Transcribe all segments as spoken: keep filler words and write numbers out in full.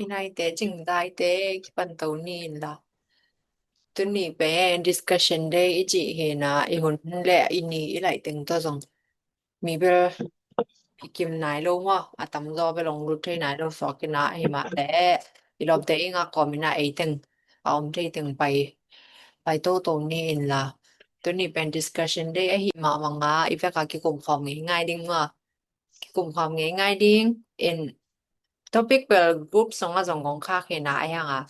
I naite, Cing Daite kipan to ni in la. Tuni pen discussion day i cih hi na, i hun le i ni i laih teng tawh zong mi bel i kim nai lo maw, a tamzaw bel hong lut thei nai lo suak in a, ahi mah leh i lawmte i ngak kawm in a, ei teng a om thei teng pai, pai toto ni in la. Tuni pen discussion day ahi mah bang a, i vek a kikum khawm ngei ngai ding maw. Kikum khawm ngei ngai ding in, topic bel group sung a zong kong khak hi na, ahi hang a,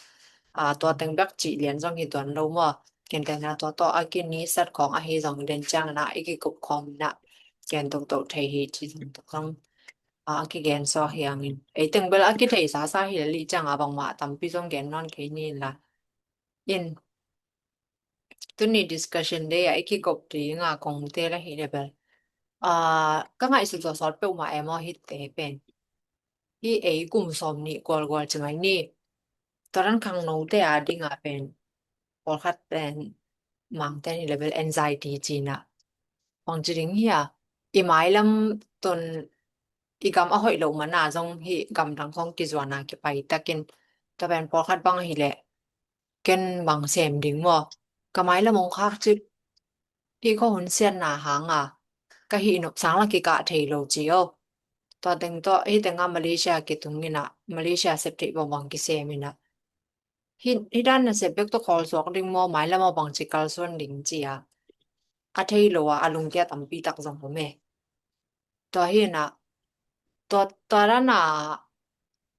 a, tua teng bek cih lian zong hi tuan lo maw. Ken te na tua tawh a kini sat khawng ahi zong den ciang na i kikup khawm na, ken toto thei hi ci zong tuk zong, a, a kigen suak hi hang in. Ei teng bel a kithei sasa hi le li ciang a bangmah tampi zong gen nawn kei ni in la. In tuni discussion day a i kikop ding a kong tel ahi le bel, a, ka ngaihsut zawsawt peuhmah em aw, hite pen hi ei kum sawm nih gualgual ci mai ni. Tua dan khangnote a ding a pen pawlkhat pen Mangte ni le bel anxiety ci na. Bang ci ding hi a, i mailam tun i gam a hoih loh man a zong hi gamdang khawng kizuan a kipai takin, tua pen pawlkhat bang hi leh ken bang sem ding maw? Ka mailam hong khak cip hi, khuahun siatna hang a ka hih nop sang la kikah thei lo ci aw. Tua teng tawh hi teng a Malaysia kitung in a, Malaysia sep theih bangbang kisem in a, hi, hi dan na sep bek tawh khawl suak ding maw, mailam a bang ci kalsuan ding ci a, a thei lo a, a lungkia tampi tak zong om e. Tua hi na, tua, tua dan a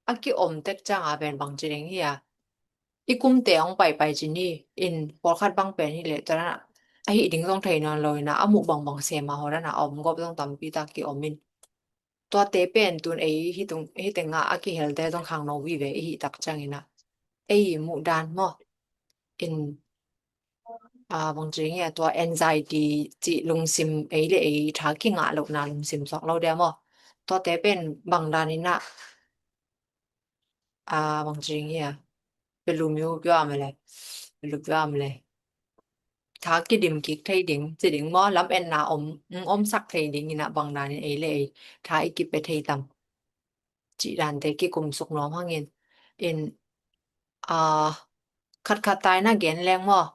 a kiom tek ciang a pen bang ci ding hi a, i kumte hong paipai ci ni in, pawlkhat bang pen hi leh tua dan a, a hih ding zong thei nawn lo in a, a muh bangbang sem a, hua dan a a om gawp zong tampi tak kiom in. Tuate pen tun ei hi tung, hi teng a a kihelte zong khangno vive i hih tak ciang in a, ei muh dan maw. In, a, bang ci ding hi a, tua anxiety cih lungsim, ei le ei tha kingah lohna lungsim suak lo dia maw. Tuate pen bang dan in a, a, bang ci ding hi a, belu miu pio am le, belu pio am le, tha kidim kik thei ding ci ding maw, lametna om, omsak thei ding in a, bang dan in ei le ei tha i kipia thei tam cih dante kikum suk nuam hang in. In, a, khatkhat tai na gen leng maw.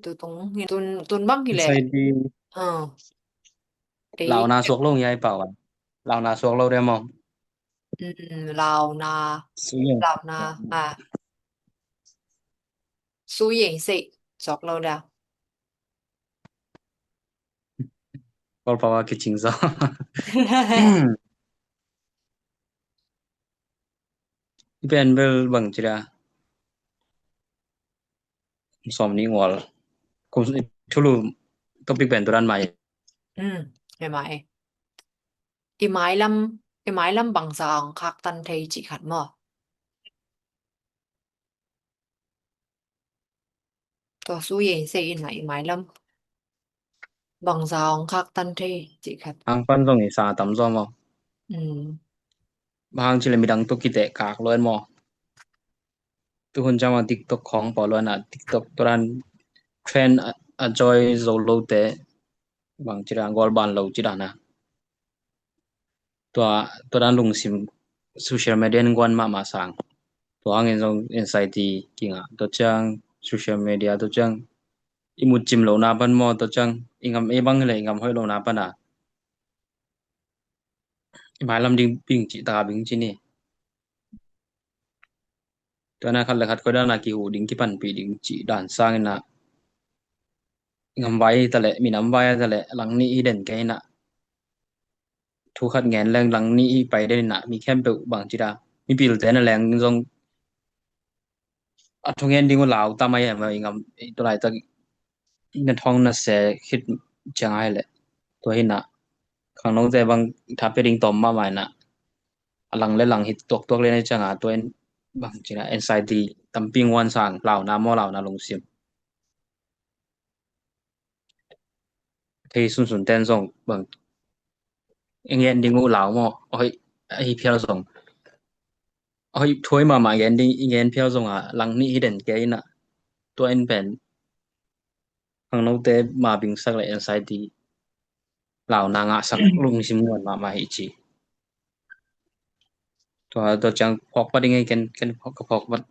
Tutung hi, tun, tun bang hi leh. Anxiety. A. Ei. Launa suak lo ngai pau a. Launa suak lo dia maw. Mm, launa. Sui yeng. Launa, a. Sui yeng sei suak lo dia. Kawlpau a kicing zaw. I pen bel bang ci dia. Sawm nih gual. Kum thulu topic pen tua dan mai. Hmm, he mai. I mailam, i mailam bangza hong khaktan thei cih khat maw. Tua sui yeng sei in a, i mailam bangza hong khaktan thei cih khat. Hang pan zong i sa tam zaw maw. Mm. Bang hang ci leh midang tawh kiteh kak lo en maw. Tu hun ciang a TikTok khawng pau lo en a, TikTok tua dan trend a, a joy zo lote bang ci dan gual ban lo ci dan a. Tua, tua dan lungsim social media in guan mahmah sang. Tua hangin zong anxiety kingah. Tua ciang social media, tua ciang i mut cim lohna pan maw, tua ciang i ngam ei bang hi leh i ngam hoih lohna pan a, i mailam ding bing cih ta bing ci ni. Tua na khat le khat koi dan a kihuh ding, kipanpih ding cih dan sang in a, i ngam vai ta leh, minam vai ta leh, lang nih hi den kei in a, thu khat ngen leng lang nih hi pai den in a, mi khempeuh bang ci da, mipilte na leng zong a thu ngen ding uh lau ta mai em, i ngam, i tua laitak na thong na se khit ciang ai leh. Tua hi na, khangnote bang tha pia ding tawm mahmah in a, a lang le lang hi tuaktuak le na ciang a, tua in bang ci na anxiety tampi nguan sang, launa maw, launa lungsim. Thei sunsun ten zong bang i ngen ding uh lau maw, a hoih, a hi phial zong, a hoih thuai mahmah ngen ding i ngen phial zong a, lang nih hi den kei in a, tua in pen khangnote ma bingsak le anxiety launa ngahsak lungsim nguan mahmah hi ci. Tua, tua ciang phawk pat ding ei, ken, ken phawk, ka phawk pat.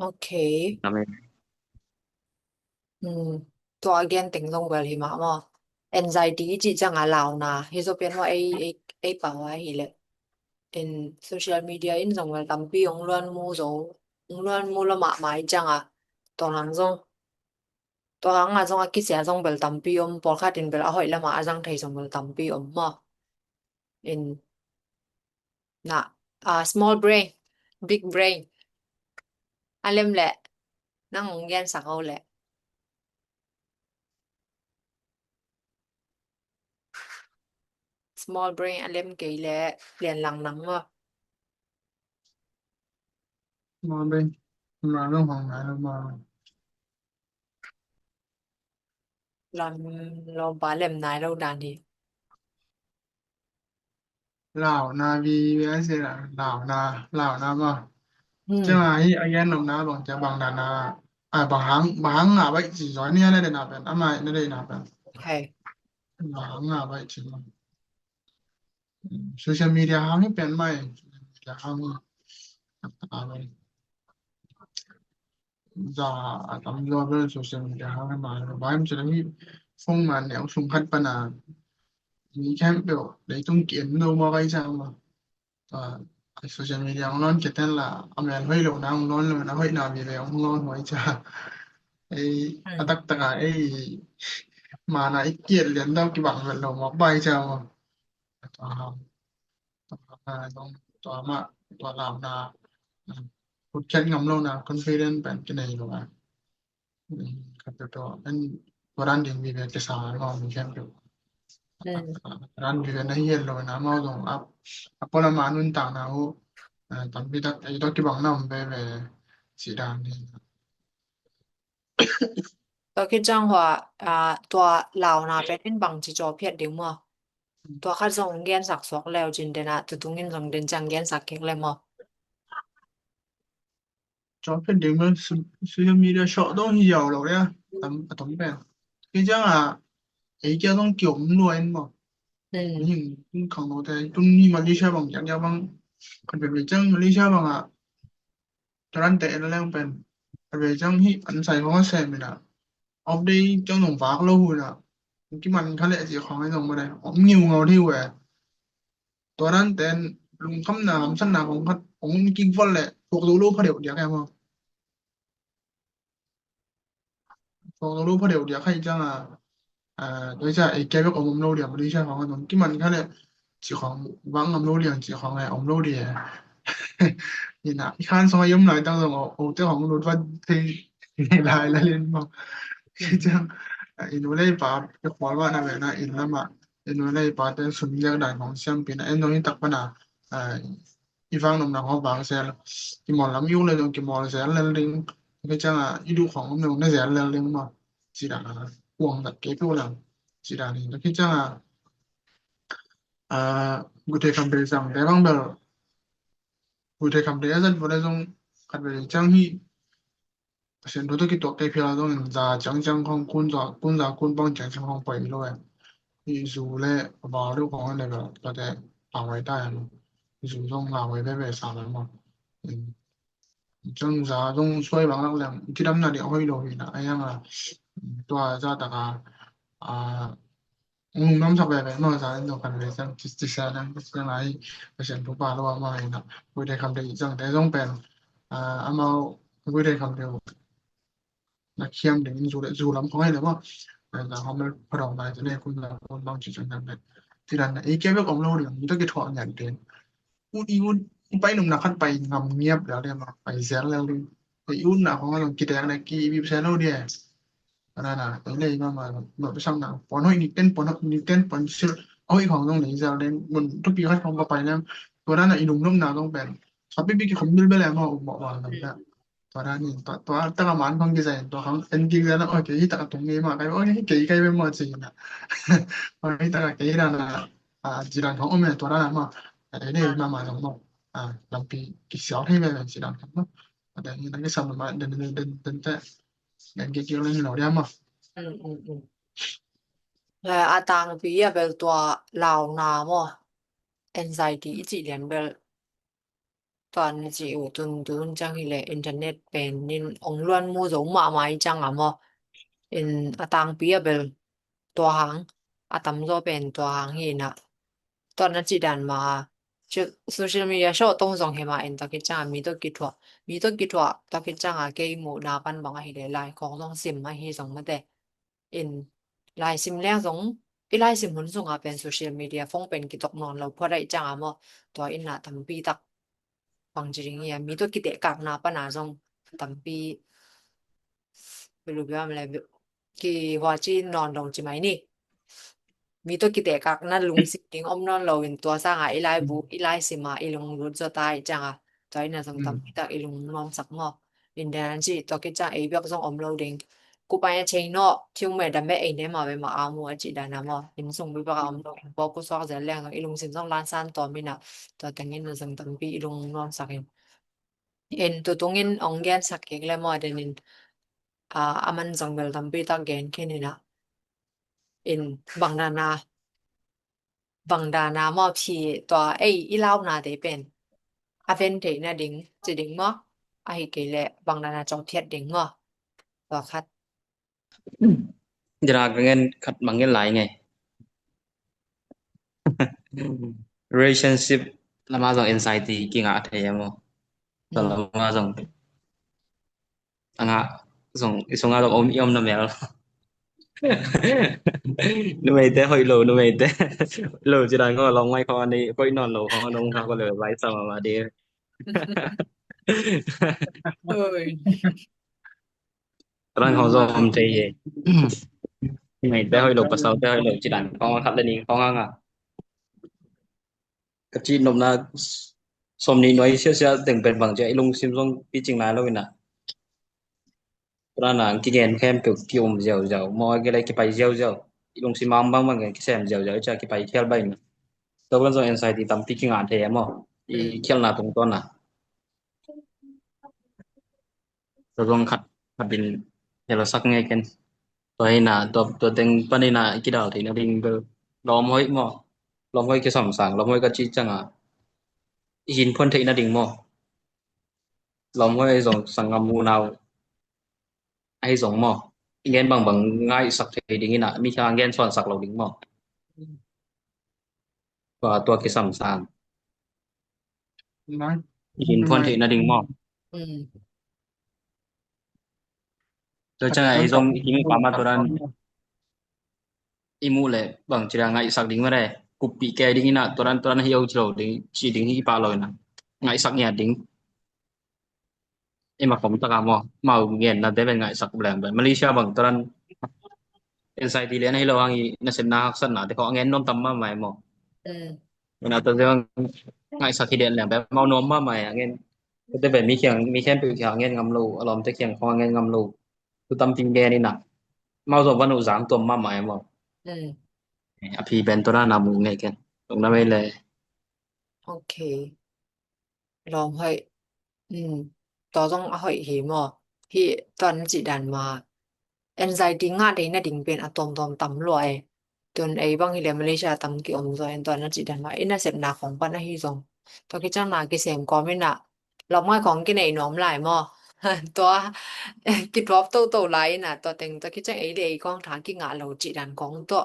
Okay. Amen. Hmm. Tua a gen teng zong bel hi mah maw. Anxiety i cih ciang a launa hi zo pian maw, ei, ei, ei pau a hi leh. In social media in zong bel tampi ong luan mu zo, ong luan mu lo mahmah i ciang a. Tua hang zong, tua hang a zong a kisia zong bel tampi om, pawlkhat in bel a hoih lamah a zang thei zong bel tampi om maw. In na, ah, small brain, big brain. A lem leh, nang ong gensak o leh. Small brain a lem kei leh, lian lang nang maw. Small brain. Small brain hong nai lo maw. Lam lawmpa lem nai lo dan hi. Launa vi vi a si la, launa, launa maw. Hmm. Cuma hi a gen launa bang ca bang dana, a bang hang, bang hang ngah baih ci zoi ni a na dena pen, ama na dena pen. Hai. Bang hang ngah baih ci maw. Social media hang hi pen mai, social media hang hi. Za a tam zaw bel social media hang hi ma, ba em cila hi phone man neu sung khat pana. Ni khempeuh leitung ki en lo ma kai sa ma. Tua social media hong lawn keten la, a mel hoih lo na hong lawn lo na, hoih na vive hong lawn huai ca. Ei, a taktak a ei, mana i kiat lian dau kibang vet lo ma bai ca ma. Tua, tua, tua, tua ma, tua launa, khutkhiat ngam lo na, confident pen kinei lo na. Khat tua tua en, tua dan ding vive kisa lo mi khempeuh. Tua dan vive na hian lo na, amau zong a, a pawlama nuntakna uh, tampi tak ei tua kibang na om veve ci dan ding. Tua khit ciang hua, tua launa pen in bang ci caw phiat ding maw? Tua khat zong gensak suak leu cin dena, tutung in zong den ciang gensak kik le maw? Caw phiat ding maw, social media shop dong hi yau lo ya, tam, a tam pen. Khi ciang a, ei kia dong kiom lua in maw. Ning, tung khang lo te, tung ni Malaysia bang, kia kia bang, kan pen ciang Malaysia bang a, Tua dan te en leng pen a vei ciang hi an sai khong a sem ina, off day ciang nong vak lo hu ina, kiman kha leh ci khong a zong mah dai om ngiu ngau thei uh e. Tua dan te lungkhamna hamsatna khong khat ong kik vot leh thuak zo lo pha deuh diak e maw. Thuak lo lo pha deuh diak kha i ciang a, tua i ciang ei kia bek om om lo diak, Malaysia khong a zong kiman kha leh ci khong vak ngam lo liang ci khong e om lo diak. Ina i khan song a i om lai tak zong o te khong lut vat thei lai lai len maw. I ciang i nu le i pa i khual vah na ve na inn lamah i nu le i pa te sum liak dan khong siam pi na en zong i tak pana i vang nopna khong vang sel, kimawl lam i uk le zong kimawl sel lel ding. Khi ciang a i duh khong om le zong na sel lel ding maw. Ci dan a kuang zat kei peuh lang ci dan hi. Khi ciang a, a, Guite Khamte zang te bang bel, Guite Khamte a zat vua le zong khat vei ciang hi, Pasian thu tawh kituak kei phial a zong in za ciang ciang khong kun za, kun za kun pang ciang ciang khong pai lo e. Hi zu le a bau deuh khong a ne bel tua te a wai ta e maw. Zu zong a wai veve sa le maw. Ciang za zong suai bang lak leng kidamna ding a hoih lo hi na a hiang a, tua za tak a, a, ong lungdam sak veve maw, za in zong kan ve ciang ci, ci sa dang ci sa lai Pasian thu pha lo a maw hi na. Guite Khamte i zang te zong pen, a, amau Guite Khamte uh na khiam ding zu le zu lam khong hi le maw. Za khong mel pha dong lai ci le kun za kun bang ci ciang dang le. Ci dan na ei kia bek om lo ding, mi ta kithuah ngian ding. Ut i ut i pai nopna khat pai ngam ngiap lel ding maw, pai zel lel ding. I utna khong a zong kitek le ki bip se lo ding. Tua dan a ei lei mahmah lo, tua pi sang na puan hoih nik ten, puan hoih nik ten, puan sil hoih khong zong lei zel ding. Mun thupi khat khong ka pai leng tua dan a i lungnopna zong pen khat pipi kikhum bilbel e maw, um mawh vang lam ta. Tua dan in tua, tua tak a man khong kizai in tua khong en kik zel na, oi kei hi tak a tung ngei mah kai, oi kei kai ve maw ci na. Oi hi tak a kei dan a, a, ci dan khong om e tua dan a maw. Ei lei mahmah zong maw. A, lampi kisiau thei ve ci dan khong maw. A, dan hi na kisam ma den, den, den, den te. Gan kik kik leng hi lo dia maw. A tangpi a bel tua launa maw. anxiety i cih lian bel, tua na cih uh tun tun ciang hi leh internet pen in ong luan mu zo mahmah i ciang a maw. In a tangpi a bel tua hang, a tamzaw pen tua hang hi na. Tua na cih dan mah a, social media show tong zong hi mah in tua khit ciang a mi tawh kithuah, mi tawh kithuah tua khit ciang a kei muhna pan bang ahi leh lai khawng zong sim ahi zong mate. In laisim leng zong, i laisim hun sungah pen social media phone pen kitok nawn lo phot ahih ciang a maw, tua in a tampi tak bang ci ding hi a, mi tawh kitehkakna pan a zong tampi belu biam le kihuaci nawn lo ci mai ni. Mi tawh kitehkakna lungsim ding om nawn lo in tua sang a i laibu, i laisim a i lunglut zaw ta ahih ciang a, tua in a zong tampi tak i lungnuamsak maw. In dan ci tua khit ciang ei biak zong om lo ding. Kupai a chei nawh, thiu meh dam meh ei ne mah ve mah a mu a cih dan a maw. Inn sung bibak a om lo, inn paw kusuak zel leng zong i lungsim zong lansan tawm in a, tua teng in a zong tampi i lungnuamsak in. In tutung in ong gensak kik le maw den in, a, a man zong bel tampi tak gen khin in a. In bang dan a, bang dan a maw phi tua ei i launate pen a ven theih nading ci ding maw, ahi kei leh bang dan a cawphiat ding maw, tua khat. Dira ka ngen khat bang ngen lai ngei. Relationship lama zong anxiety kingah thei emaw? Tua lama zong a ngah zong i sungah zong om i om na mel. Numeite hoih lo, numeite hoih lo ci dan kho, lawng mai kho a nei hoih nawn lo kho, nong kha ko le vai sam a ma de. Ran kho zong om thei e. Numeite hoih lo, pasalte hoih lo ci dan kho khat le ning kho nga nga. Ka cih nopna sawm nih nuai siasia teng pen bang cia i lungsim zong picing nai lo ina. Tua na kigen khempeuh ki-um ziauziau maw, a gele kipai ziauziau. I lungsim a om bangbang gen kisem ziauziau i cia kipai khial bai ina. Tua kan zong anxiety tampi kingah thei e maw, i khialhna tungtawn a. Tua zong khat khat in hel a sak ngei ken. Tua hi na, tua, tua teng pan hi na i kidal theih nading bel lawm hoih maw? Lawm hoih kisam sang, lawm hoih ka cih ciang a i hin phuan theih nading maw? Lawm hoih ahi zong sanggam unau ahi zong maw? I gen bangbang ngaihsak thei ding ina, mi kha gen suansak lo ding maw? Tua, tua kisam sang. I hin phuan theih nading maw? Tua ciang a ei zong i kim i pam a tua dan i muh leh bang ci dang ngaihsak ding mah le, kuppih kei ding ina, tua dan, tua dan hi o ci lo ding, ci ding hi i pah lo ina. Ngaihsak ngiat ding. I ma khom taka maw, mau ngen na te pen ngaihsak leng pen. Malaysia bang tua dan anxiety lian ahi lo hang i nasepna haksatna te kho a ngen nuam tam mahmah e maw. Ina tua te bang ngaihsak hi den leng pen mau nuam mahmah e a ngen. Tua te pen mi khiang, mi khempeuh khiang a ngen ngam lo, a lawmte khiang khong a ngen ngam lo. Tu tampi ngen ina. Mau zong van uh zang tuam mahmah e maw. A phi pen tua dan a mu ngei ken. Tung na mei le. Ok. Lawm hoih. Tua zong a hoih hi maw. Hi tua na cih dan ma. Anxiety ngah thei nading pen a tuamtuam tam lua e. Tun ei bang hi le Malaysia tam ki om zaw en tua na cih dan ma. I nasepna khong pan ahi zong. Tua kiciang na kisem kawm ina. Lawm ngai khong kinei nuam lai maw. Tua kituap toto lai ina. Tua teng tua kiciang ei le ei khong tha kingah lo cih dan khong tua.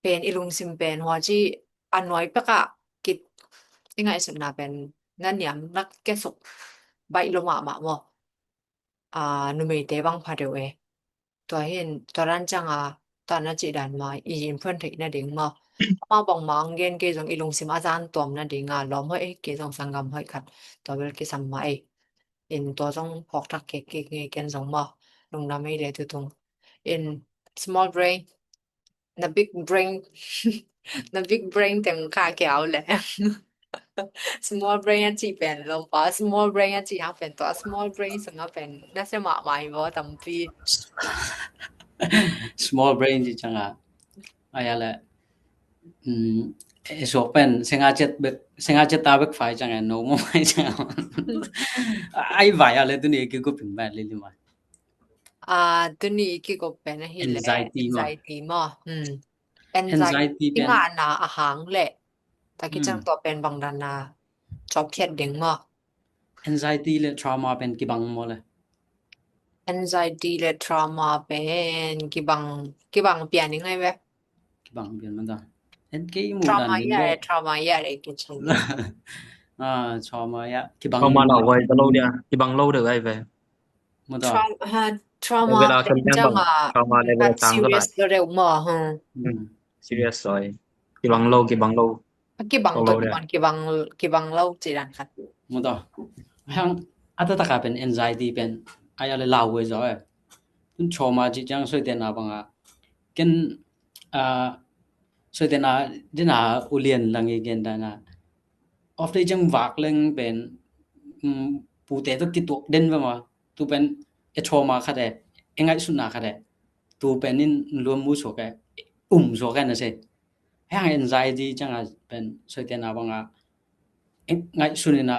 Pen i lungsim pen hua ci a nuai pekah kit i ngaihsutna pen na niam na kiasuk baih lo mahmah maw. A, numeite bang pha deuh e. Tua hin tua dan ciang a tua na cih dan ma i yin phuan theih nading maw. Amau bangmah ang gen kei zong i lungsim a zan tuam nading a lawm hoih kei zong sanggam hoih khat tua bel kisam mah e. In tua zong phawk thak kei kei ngei ken zong maw. Lungdam ei le tutung. In small brain na big brain na big brain teng kha kiau le. Small brain a cih pen lawmpa small brain a cih hang pen tua small brain sung a pen na se mahmah hi maw tampi. Small brain ci ciang a ai a le. E suak pen senga cet bek, senga cet ta bek fai ciang a no maw fai ciang a. Ai vai a le tuni kikup in pen lili mai. A, tuni kikup pen ahi le anxiety maw. Anxiety maw. Anxiety pen ngahna a hang le Taki ciang tua pen bang dan a cawpkhiat ding maw? Anxiety le trauma pen kibang maw le? Anxiety le trauma pen kibang, kibang pian i ngai ve. Kibang pian man ta. En kei mu dan ding le trauma ya le kicin. Ah, trauma ya kibang. Trauma lau vai ta lo dia, kibang lo de vai ve. Mu ta. Trauma, trauma pen ciang a trauma level sang serious lo de maw. Serious soi. Kibang lo, kibang lo. A kibang tawh kibang, kibang, kibang lo ci dan khat. Mu ta. Hang a taktak a pen anxiety pen a ya le lau ve zaw e. Tun trauma ci ciang soitena bang a ken a soitena dina ulian lang i gen dan a of te ciang vak leng pen pute tawh kituak den ve maw. Tu pen e trauma khat e, e ngaihsutna khat e. Tu pen in luam mu suak e, um suak e na se. Hang anxiety ciang a pen soitena bang a ngaihsun ina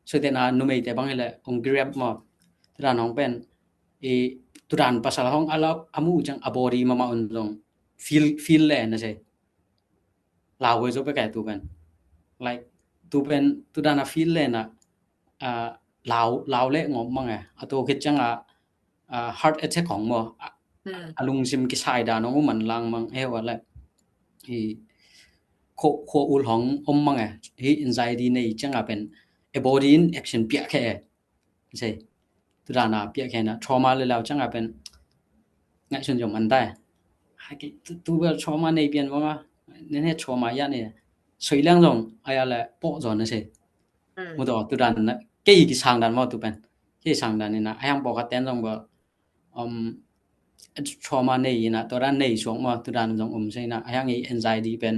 soitena numeite bang hileh hong grab maw. Tudan hong pen i tudan pasal hong a la a mu ciang a body mama un zong feel, feel le na se. Lau ve zo pe kai tu pen. Like tu pen tudan a feel le na, ah, lau, lau le ngom mang e. A to khit ciang a, ah, heart attack hong maw. A lungsim kisai dan hong um man lang mang e wa le. I kho, kho ul hong om mang e. Hi anxiety nei ciang a pen e body in action piak khe e. Sei. Tudan a piak khe na trauma le lau ciang a pen ngaihsun zong man ta e. Hai ki tu, tu bel trauma nei pian bang a. Nen he trauma ya ne. Soi lang zong a ya le po zon na sei. Mu to tudan na kei kisang dan maw tu pen. Kei sang dan ina a yang po ka ten zong bel um, trauma nei ina, tudan nei suak maw, tudan zong um se ina, a yang i anxiety pen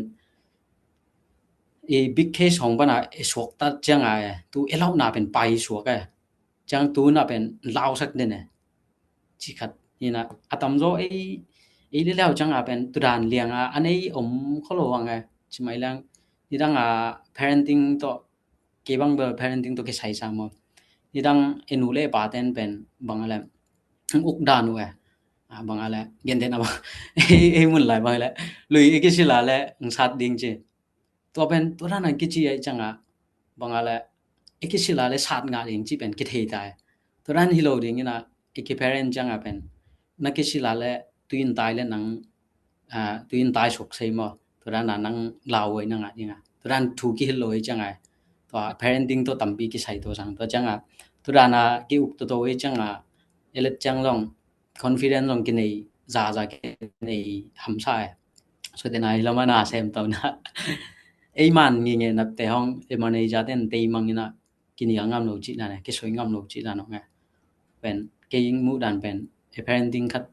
i big case hong pana e suak ta ciang a e, tu e lauhna pen pai suak e. Ciang tu na pen lausak den e. Ci khat ina, a tam zo ei, ei le lau ciang a pen tudan liang a, a nei om kho lo ang e. Ci mai lang, nidang a parenting to kei bang bel parenting to kisai sa maw. Nidang e nu le pa ten pen bang a le uk dan uh e. Bang a le gen ten a bang ei mun lai bang a le lui e kisila le ng sat ding ci. Tua pen tua dan a kici a i ciang a bang a le e kisila le sat ngah ding ci pen kithei ta e. Tua dan hi lo ding ina e ki parent ciang a pen na kisila le tuin tai le nang, ah, tuin tai suak sei maw. Tua dan a nang lau e nang a ding a. Tua dan thu kihil lo e ciang a. Tua parenting to tampi kisai to sang. Tua ciang a. Tua dan a ki uk to to e ciang a. Elet ciang zong confidence zong kinei, za za kinei hamsa e. So tena hi lo mana sem to na. Ei man ngi nge nap te hong e manager ten tei mang ina. Kinial ngam lo cih dan e, kisoi ngam lo cih dan ong e. Pen kei ing muh dan pen e parenting khat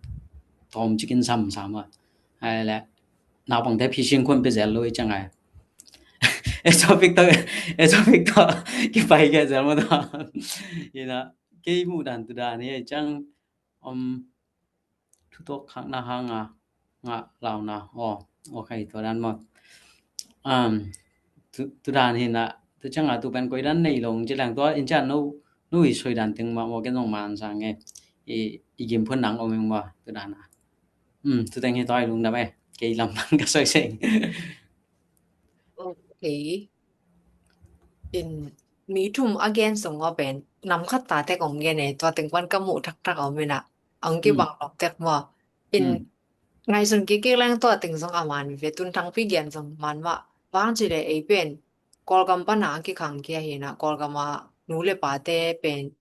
tawm cikin sam sam a. Ai le naupangte phi sing khuan pe zel lo i ciang ai. E topic to, e topic to kipai ke zel ma to. Ina kei muh dan tu dan i ciang om thutok khakna hanga ngah launa. Aw, okay, tua dan maw. Um, tu, tu dan hi na, tu cianga tu pen koi dan nei lo ci leng tua in cian no, no i soi dan teng mah maw ken zong man sang e. I, i gim phun nang om ing maw, tu dan a. Um, tu teng hi tua i lungdam e. Kei lam nang ka soi seng. Okay. In mi thum a gen sung aw pen nam khat ta tek om gen e, tua teng pan ka muh thakthak om ina. Ang kibang lok tek maw. In ngaihsun kik kik leng tua teng zong a man ve, tun thangpi gen zong man mah. Bang ci le ei pen Kawlgam pana a kikhang kia hi na, Kawlgam a nu le pate pen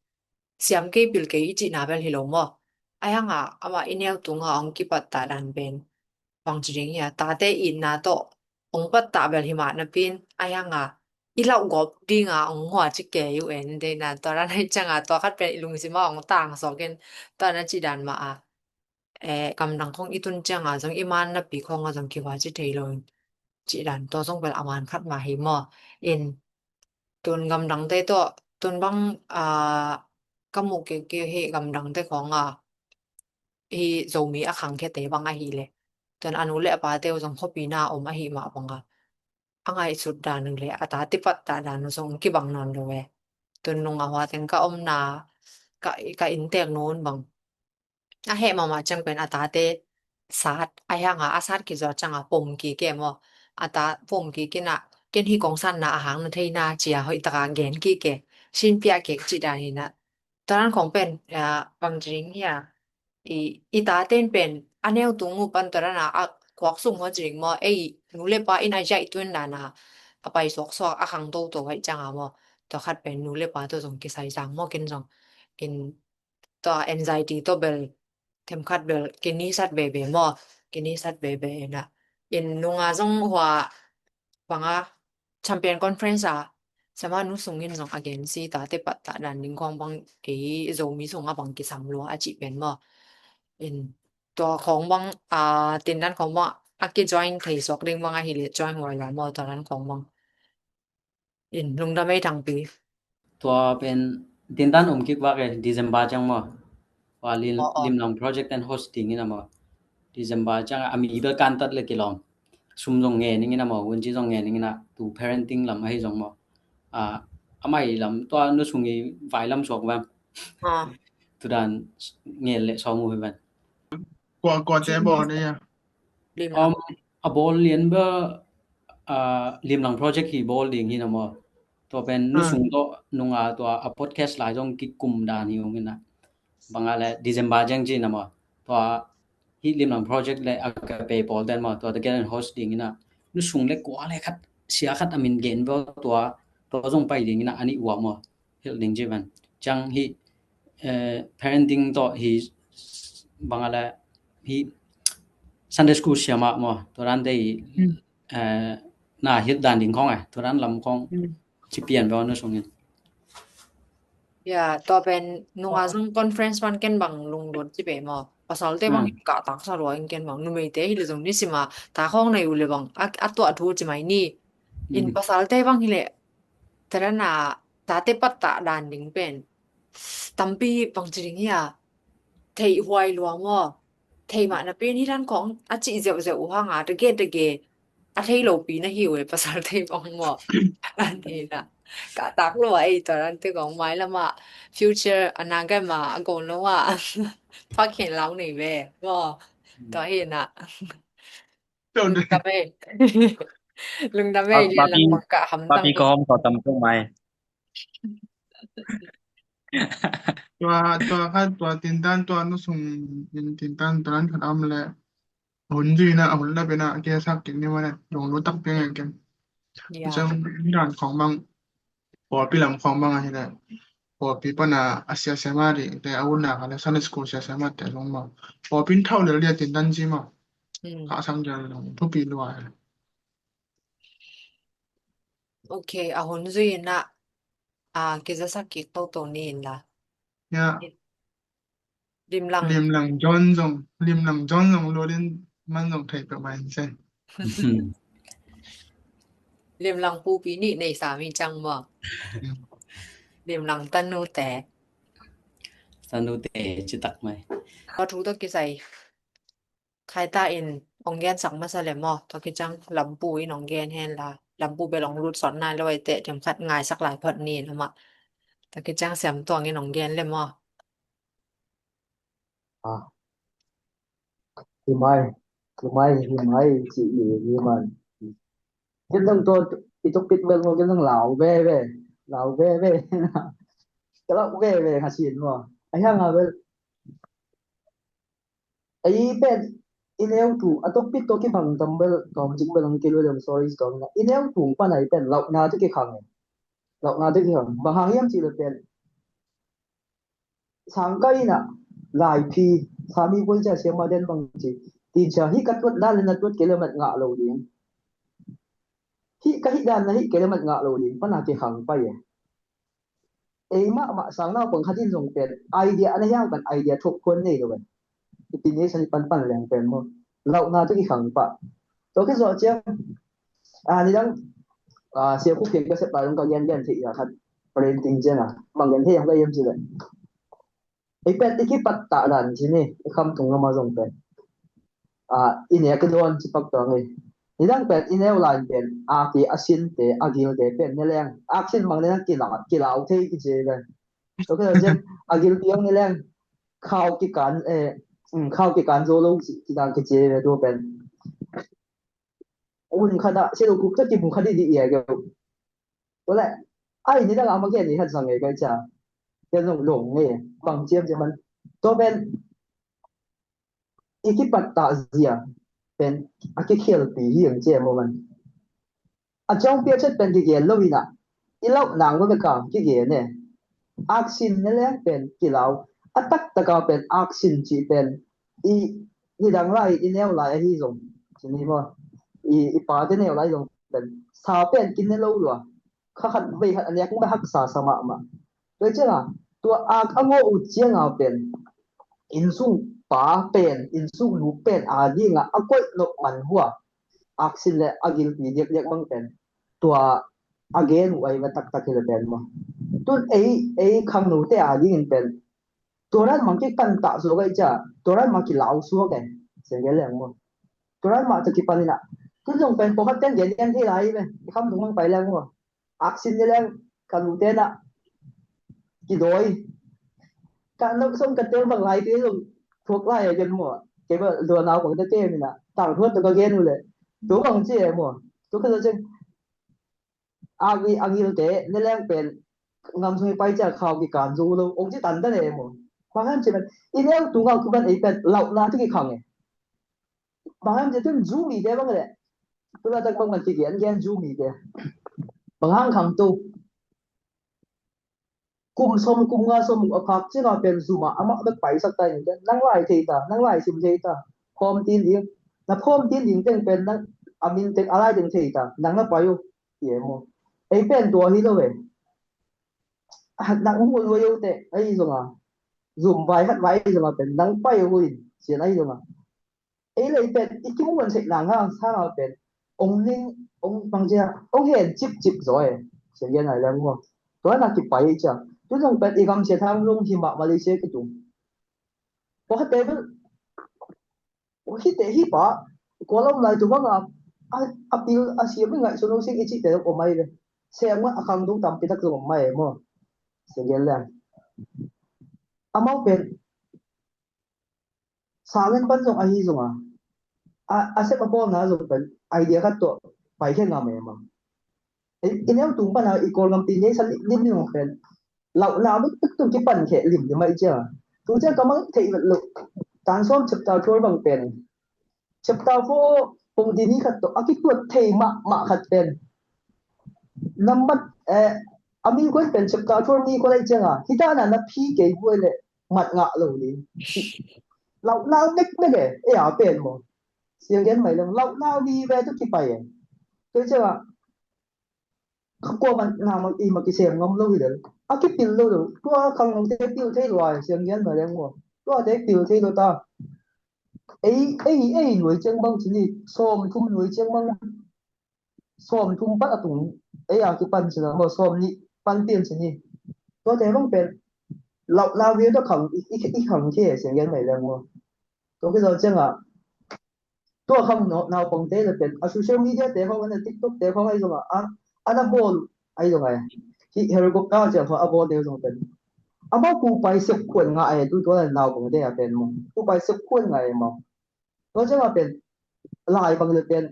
siam kei pil kei i cihna bel hi lo maw. Ai hanga ama i neu tunga ong kipat ta dan pen bang ci ding hia, tate itna tawh ong pat ta bel hi mah napin, ai hanga i lauh gawp dinga ong hua ci kei uh en dei na, tua dan ai cianga tua khat pen i lungsim a ong tang sawk in, tua na ci dan mah a. Eh, gamdang khong i tun cianga zong i man napi khonga zong kihua ci thei lo in, ci dan tua zong bel a man khat mah hi maw. In tun gamdangte tawh tun bang, ah, ka muh kik kik hi gamdangte khonga hi Zomi a khangkhiate bang ahi le. Tun a nu le a pate uh zong khuapi na om ahi mah banga a ngaihsut dan uh le a ta tipat ta dan uh zong kibang nawn lo e. Tun nung a hua teng ka omna ka, ka inntek nun bang a heh mahmah ciang pen a tate sat, a hianga a sat kizua cianga pom kik e maw. A ta pom kik ina, Ken hi kong sanna a hang na theina cia hoih taka gen kik ke, sin piak kek ci dan hi na. Taran khong pen, ah, bang ci ding hia, i, i taten pen a neu tung uh pan taran a, a khuak sung maw ci ding maw, ei nu le pa in a ziaih tuan dan a, a pai suaksuak a khang toto haih ciang a maw. Tua khat pen nu le pa tawh zong kisai zang maw ken zong. In tua anxiety tawh bel themkhat bel kinisat veve maw, kinisat veve ina. In nunga zong hua banga champion conference a sama nu sungin zong agency tate pattah dan ding khong bang ei Zomi sunga bang kisam lua a cih pen maw. In tua khong bang a tindan khong bang a ki join thei suak ding bang ahi le join huai la maw tua dan khong bang. In lungdam ei Thangpi. Tua pen tindan om kik vak e December ciang maw. Tua lim, oh, oh. Limlang project and host ding ina maw. December ciang a mi bel kantat le kilawm. Sum zong nge ning ina maw, wunci zong nge ning ina tu parenting lam ahi zong maw. A, amai lam tua nu sung i vai lam suak vam. Ah. Tudan nge le sawm uh hi van. Kua, kua te bawl ni a. Lim lam. Um, a bawl lian ba, ah, limlang project hi bawl ding hi na maw. Tua pen nu sung tawh nunga tua a podcast lai zong kikum dan hi ung ina. Banga le December jeng ci na maw. Tua hi limlang project le a ka pe pawl den maw. Tua ta gel host ding ina. Nu sung le kua le khat, sia khat a min gen ba tua, tua zong pai ding ina ani ua maw. Hilh ding ci van. Ciang hi, eh, parenting tawh hi banga le hi Sunday school siama maw. Tua dan te hi, eh, na hilh dan ding khong eh. Tua dan lam khong ci pian ba nu sungin. Ya, tua pen nunga zong conference man ken bang lunglut ci pe maw. Pasal te bang hi kah tak sa lua in ken bang. Numei te hi le zong ni sima ta khong nei u le bang. A, a tua thu ci mai ni. In pasal te bang hi le. Terana tate pattah dan ding pen tampi bang ci ding hia. Thei huai lua maw. Thei mah na pen hi dan khong a cih zeuhzeuh uh hanga tage tage a thei lopi na hi uh e pasal thei bang maw. An hi na ka tak lua ei tua dan te khong mai lama future a na gama a gol lo a phak hen lau nei ve maw. Tua hi na. Lungdam ei. Lungdam ei lian lang ka hamtang. Papi ka hawm tawh tam tung mai. Tua, tua khat, tua tintan, tua nu sung in tintan, tua nan khat om le. Hun zui na, hun la pena, kia sak kin ni mana, dong lu tak peng ken. Ya. Zong dan khong bang, pawlpi lam khong bang ahi le. Pawlpi pana, a sia sia ma di, te a un na ka le, Sunday school sia sia ma te zong ma. Pawlpi thau le lia tintan zi ma. Hmm. Ka sang jan long, thupi lua. Ok, a hun zui na, a, kizasak kik toto ni in la. Ya. Limlang. Limlang John zong, Limlang John zong lo din man zong thei pe mai se. Limlang pupi ni nei sa mi cang mo. Limlang tanu te. Tanu te citak mai. Ka thu to kisai. Khai ta in ong gen sak masa le maw, tua kiciang lampu in ong gen hen la, lampu bel ong lut sawt nai lo ai teh, thiam khat ngaisak lai phot ni in amah. Tua kiciang Siam Tuang in ong gen le maw. Ah. Hi mai, hi mai, hi mai, ci i hi man. Ken dang tua i tuk pit bel maw, ken dang lau ve ve, lau ve ve. Ka lau ve ve nga sin maw. Ai hang a bel. Ei pen i neu tu a tok pit tok i bang tam bel tom jing bel ang kilo dem sorry tom na i neu tu pan ai pen lau na tu ki khang lau na tu ki khang bang hang yam ci le pen sang kai na lai phi sa mi boi ja sia ma den bang ci ti cha hi ka tuat la le na tuat ke le mat nga lo ding hi ka hi dan na hi ke le mat nga lo ding pan a ki khang pai e. Ei mahmah sang naupang khat in zong pen idea a na hiang pan idea thok khuan nei lo pen. I pi nei san i pan pan leng pen maw. Lauhna te kikhang pah. Tua khit zawh ciang a nidang a sia khu khen ka sep lai dong ka gen gen theih a khat parenting ciang a bang gen thei ang ka iam ci le. Ei pen i kipat tah dan ci ni i khamtung lama zong pen. A, i nek i dawn ci pak tuang ei. Nidang pen i neu lai pen a ki a sinte a gilte pen ne leng a khin mang ne kilau kilau thei ki ci pen. Tua khit ciang a gil piang ne leng khau kikan eh khau kikan zo lo ci dan ki ci ve tua pen. Hun khat ah, si lo kuk tawh kimu khat i dih i a geu. Tua leh, ai, ni dang a ma gen i khat zang e kai cia. Ken zong dong nge, bang ciam ciam man. Tua pen, i kipat ta zia pen a kikhialpi hi ang cia maw man. A ciang pia chet pen kigen lo in ah, i lauh nang lo bek a kigen e. Aksin ne leng pen kilau. A taktak a pen aksin cih pen i nidang lai i neu lai ahi zong, ci ni maw, i, i pate neu lai zong pen sa pen kine lo lua. Kha khat vei khat a nek ma haksa sa mahmah. Tua ciang a, tua ak a ngawh uh ciang a pen innsung pa pen, innsung nu pen a ding a a koih nop man hua. Aksin le a gilpi diakdiak bang pen tua a gen uh ahi va taktak hi le pen maw. Tun ei, ei khangnote a dingin pen tua ran mang kipan ta suak ahi cia, tua ran mang kilau suak e. Siang gen leng maw. Tua ran mah tawh kipan in ah, tun zong pen pawlkhat ten gen gen thei lai ve. I kham dung mang pai leng maw. Aksin ni leng ka nute na kidawi. Ka nok song ka tel bang lai te zong thuak lai a gen maw. Kei ba dua nau bang te te mi na tang thuat tawh ka gen uh leh, tu bang ci e maw. Tu ka zong ceng, a ngi, a ngilte ne leng pen ngam sung i pai cia khau kikan zo lo, ong ci tan ta ne maw. Bang hang ci pen i neu tu ngau kipan ei pen lauhna tu kikhang e. Bang hang ci tun zu mi te bang le, tu la tak bang man kigen gen zu mi te. Bang hang khang tu. Kum sawm, kum nga sawm a phak ciang a pen zum ah amah bek paisak ta in, nang lai thei ta, nang lai sim thei ta, phawm tin ding, na phawm tin ding teng pen nang a min teng a lai teng thei ta, nang na pai uh, ti e maw. Ei pen tua hi lo e. Ah, nang mu lo yo te, ahi zong a. Zum vai hat vai ahi zong a pen, nang pai uh in, sian ahi zong a. Ei lei pen i kimuan sek nang hang sang a pen ong ning, ong bang cia, ong hen cipcip zaw e. Sia lian ai leng maw. Tua na kipai cia. Tu zong pen i gam sia thang lung hi mah Malaysia kitung. Pawlkhatte bel hite hi pa, Kuala om lai tu bang a, a, a pil a siam i ngaihsun lo sing i cihte zong om ai ve. Siam a khang dung tampi tak zong om ai maw. Sia lian leng. Amau pen Sangen pan zong ahi zong a, a, a sep a bawlna zong pen idea khat tuah pai khe ngam e maw. I, i neu tung pan a i Kawlgam pi nei sa lim lim zong pen lauhna bek tuk tung kipan khe lim lim a i cia. Tu cia ka mang theih vet lo. Tan sawm chapter twelve bang pen. Chapter four pong dini khat tuah a kituat thei mahmah khat pen. Nambat, eh, a min kuan pen chapter twelve ni kuan a i cia nga. Hita na na phi kei buai le mat ngah lo ni. Lauhna mekmek e, e a pen maw. Siang gen mai leng, lauhna vive tu kipai e. Tua ciang a, kha kua man na mang i ma kisem ngam lo hi lel. A kipil lo lo. Tua khang nong te pil thei lo ai, siang gen mai leng maw. Tua te pil thei lo ta. Ei, ei, ei nuai ciang bang ci ni, sawm thum nuai ciang bang. Sawm thum pan a tung, ei a kipan ci na, maw sawm nih pan pian ci ni. Tua te bang pen, lauhna vive tua khang, i, i, i khang khe, siang gen mai leng maw. Tua kizaw ciang a, tua khang naupangte le pen a social media te khong, a na TikTok te khong ahi zong a, a na bawl ahi zong a, hih helicopter ciang khong a bawl te zong pen. Amau kupai sep khuan ngah e, tu tua naupangte a pen maw. Kupai sep khuan ngah e maw. Tua ciang a pen, lai bang le pen,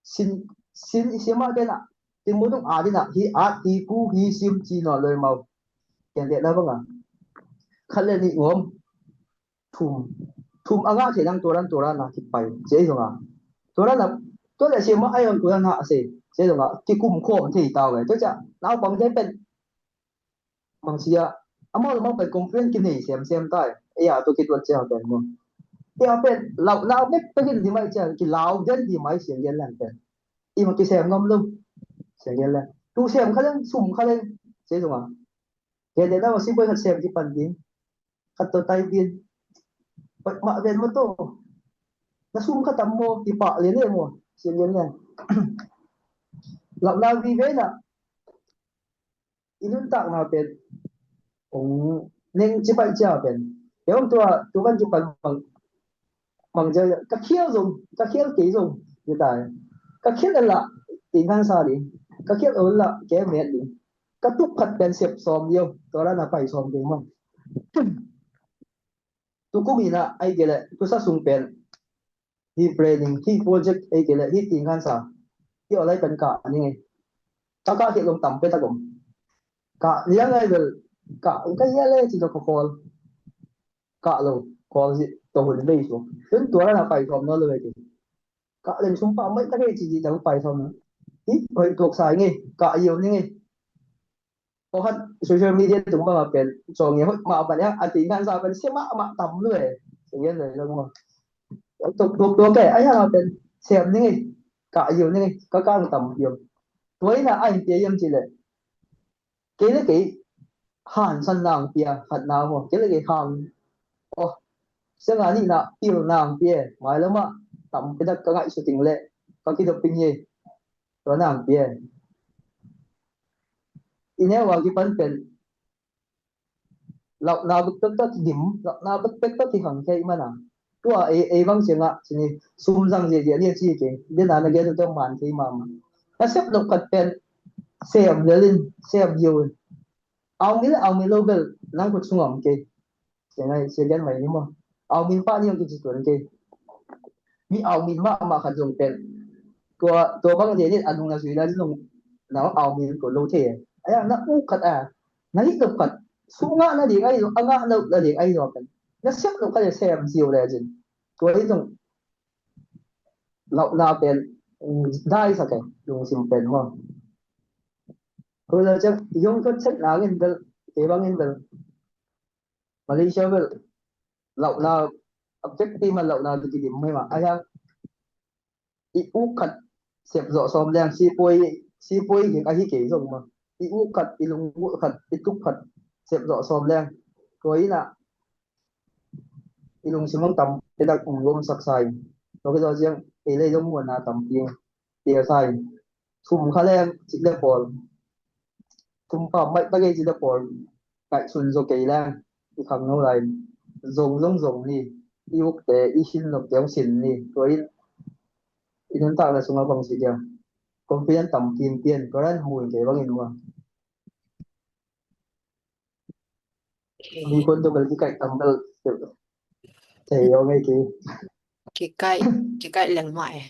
sin, sin i sim a pen a, ti mu tung a din a, hi at, hi pu, hi sim ci nawn lo e maw. Ken te na bang a. Khat le nih ngawm. Thum, thum a ngah thei nang tua ran, tua ran a kipai, ci ei zong a. Tua ran a, tua le sia mah a ei zong tua ran a sei, ci ei zong a, kikum khawm thei ta ve. Tua cia, naupang te pen, bang sia, amau le amau pen complain kinei siam siam ta e. Ei a tua kituat cia pen maw. Ei a pen, lauhna mekmek in di mai cia, kilau den di mai siang gen lang pen. I ma kisem ngam lo, siang gen lang. Tu siam kha leng, sum kha leng, ci ei zong a. Gen den a ma si boi khat siam kipan ding. Khat tawh tai din. Mah ven maw tawh. Na sum kha tam maw, kipah lian e maw. Sian lian lian. Lauhna vive na. I nuntakna pen. Ong neng ci paih cia pen. Keu tua, tu kan kipan bang. Bang cia, ka khial zong, ka khial kei zong. Ni tai. Ka khial la, ting kan sa ding. Ka khial la, kei met ding. Ka tuk khat pen sep sawm liau. Tua la na pai sawm ding maw. Tukum in ah, ai kei leh, tusa sung pen. Hih planning, hih project ei kei le hih tingkhansa, hih awlai pen kah ning ei. Ka kah khit lung tam pia tak om. Kah liang ai bel, kah ka hia le ci tawh ka call. Kah lo, call ci tawh hun bei su. Tun tua lana pai thawm nawn lo ei kei. Kah leng sum pah maih tak ei ci ci tawh pai thawm nawn. Hih hoih tuak sa ing ei, kah yo ning ei. Pawlkhat social media tung bangah pen, cawng nge hoih mah pan, a tingkhansa pen sia mahmah tam lo e. Sia gen lo e, lo maw. Tuk tuk tuk e, a hiang a pen sem ning e, kah yo ning e, ka kang tam piang. Tua ina a in pia yam ci le. Kei le kei hansan nang pia khat na maw, kei le kei hang. Oh, sia nga nih na pil nang pia, mailam ah tam pia dak ka ngaihsut ing le, ka kidop ing e. Tua nang pia. I neu a kipan pen lauhna bekbek tawh kidim, lauhna bekbek tawh kihang thei mana. Tua ei, ei bang ciangah cini sum zang ziahziah lia ci kei. Dena na gen uh tawh man thei mahmah. Na sep nop khat pen sem lel in, sem yo in. Aumi le aumi lo bel nang khut sungah om kei. Sia ngai, sia lian mai ni maw. Au min pah ni ong kici tuan kei. Mi au min mahmah khat zong pen. Tua, tua bang lian in a nung na zui lai zong na au min ko lo thei. Aya, na u khat a. Na hih nop khat. Su ngah na ding ai zong, a ngah na, na ding ai zong pen. Na siap nop khat a sem ziau lai zin. Tua hi zong lauhna pen, mm, dai sak e, lungsim pen maw. Ko la ciang, yong ko cek na ngin bel, kei bang ngin bel. Malaysia bel lauhna, a vekpi man lauhna tu kidim mai mah. A hiang i uk khat sep zawh sawm leng, sipuai, sipuai ding ahi kei zong mah. I uk khat, i lunggulh khat, i tuk khat sep zawh sawm leng. Tua ina i lungsim hong tam, i dak hong gomsak sa in. Tua kei zaw ciang, ei lei zong muanna tampi. Tia sai. Sum kha leng cih le pawl. Sum pam maih ta kei cih le pawl. Kaih sun zaw kei leng. I khangno lai. Zong zong zong ni. I ukte, i sin nopte hong sin ni. Tua in. I nuntakna sungah bang ci dia. Confident tam kim pian. Tua dan hun kei bangin ua. Hi khun tu bel kikaih tam bel. Thei aw ngei ki. Kikaih, kikaih leng mah e.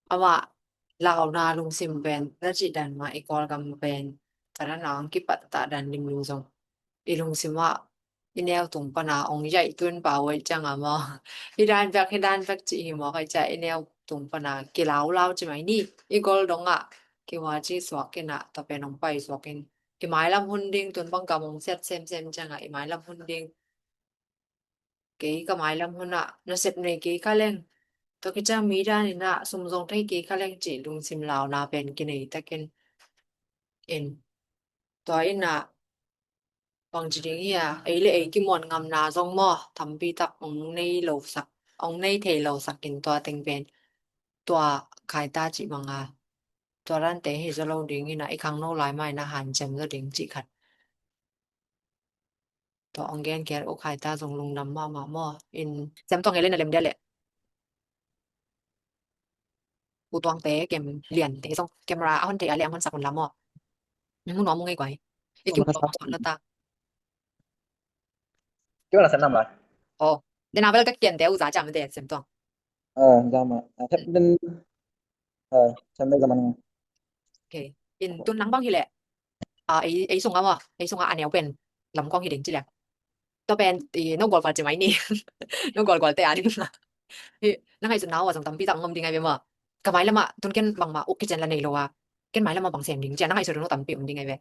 Amah launa lungsim pen, na cih dan mah i Kawlgam pen. Tua dan a hong kipat ta dan lim lim zong. I lungsim ah, i neu tung pana hong yaih tun pau ei ciang a maw. Hi dan bek, hi dan bek cih hi maw, kai cia i neu tung pana kilau lau ci mai ni. I gol dong ah, kiwa ci suak in ah, tua pen hong pai suak in. I mailam hun ding, tun bang ka mong siat semsem ciangah i mailam hun ding. Kei ka mailam hun ah nasep nei kei kha leng. Tua kiciang mi dan in ah sum zong thei kei kha leng cih lungsim launa pen kinei takin. In. Tua in ah bangci ding hi a, ei le ei kimuan ngamna zong maw, tampi tak hong nei lo sak, hong nei thei lo sak in tua teng pen. Tua khaita cih banga. Tua dante hi zaw lo ding in ah i khangno lai mah in ah hanciam zaw ding cih khat. Tua hong gen kher uh khaita zong lungdam mahmah maw. In Sem Tuang ei le na lem dia leh. U Tuangte kem liante zong camera a hon thei a leh a hon sak un la maw. Mu nuam mu ngei guai. I kim nuam suan lo ta. Kiwa na sem nam lai. Oh. Dena bel ka kiante u za jam de Sem Tuang. Oh, jam a. Thep den. Oh, sem de zaman. Okay. In tun nang bang hi leh. A, ei, ei sunga maw, ei sunga a neu pen lam kong hi ding ci leh. Tua pen, i, no gual gual ci mai ni. No gual gual te a ding na. Hi, na ngaihsutna uh a zong tampi tak ngom ding ai ve maw. Ka mailam ah, tun ken bangmah uk kician la nei lo a. Ken mailam ah bang sem ding ci a, na ngaihsut uh no tampi om ding ai ve.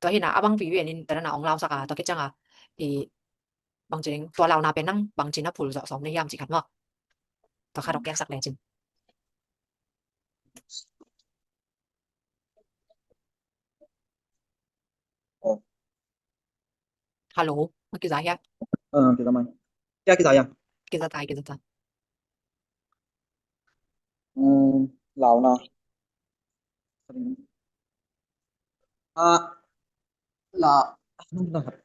Tua hi na, a bangpi ve nin, tua na ong lau sak a, tua kiciang a. I, bang ci ding, tua launa pen nang, bang ci na phul zawh sawm na hiam ci khat maw. Tua khat ong gen sak le cin. Hello, a kiza hia? Kiza mai. Kia kiza hia? Kiza tai, kiza tai. Launa. A, la.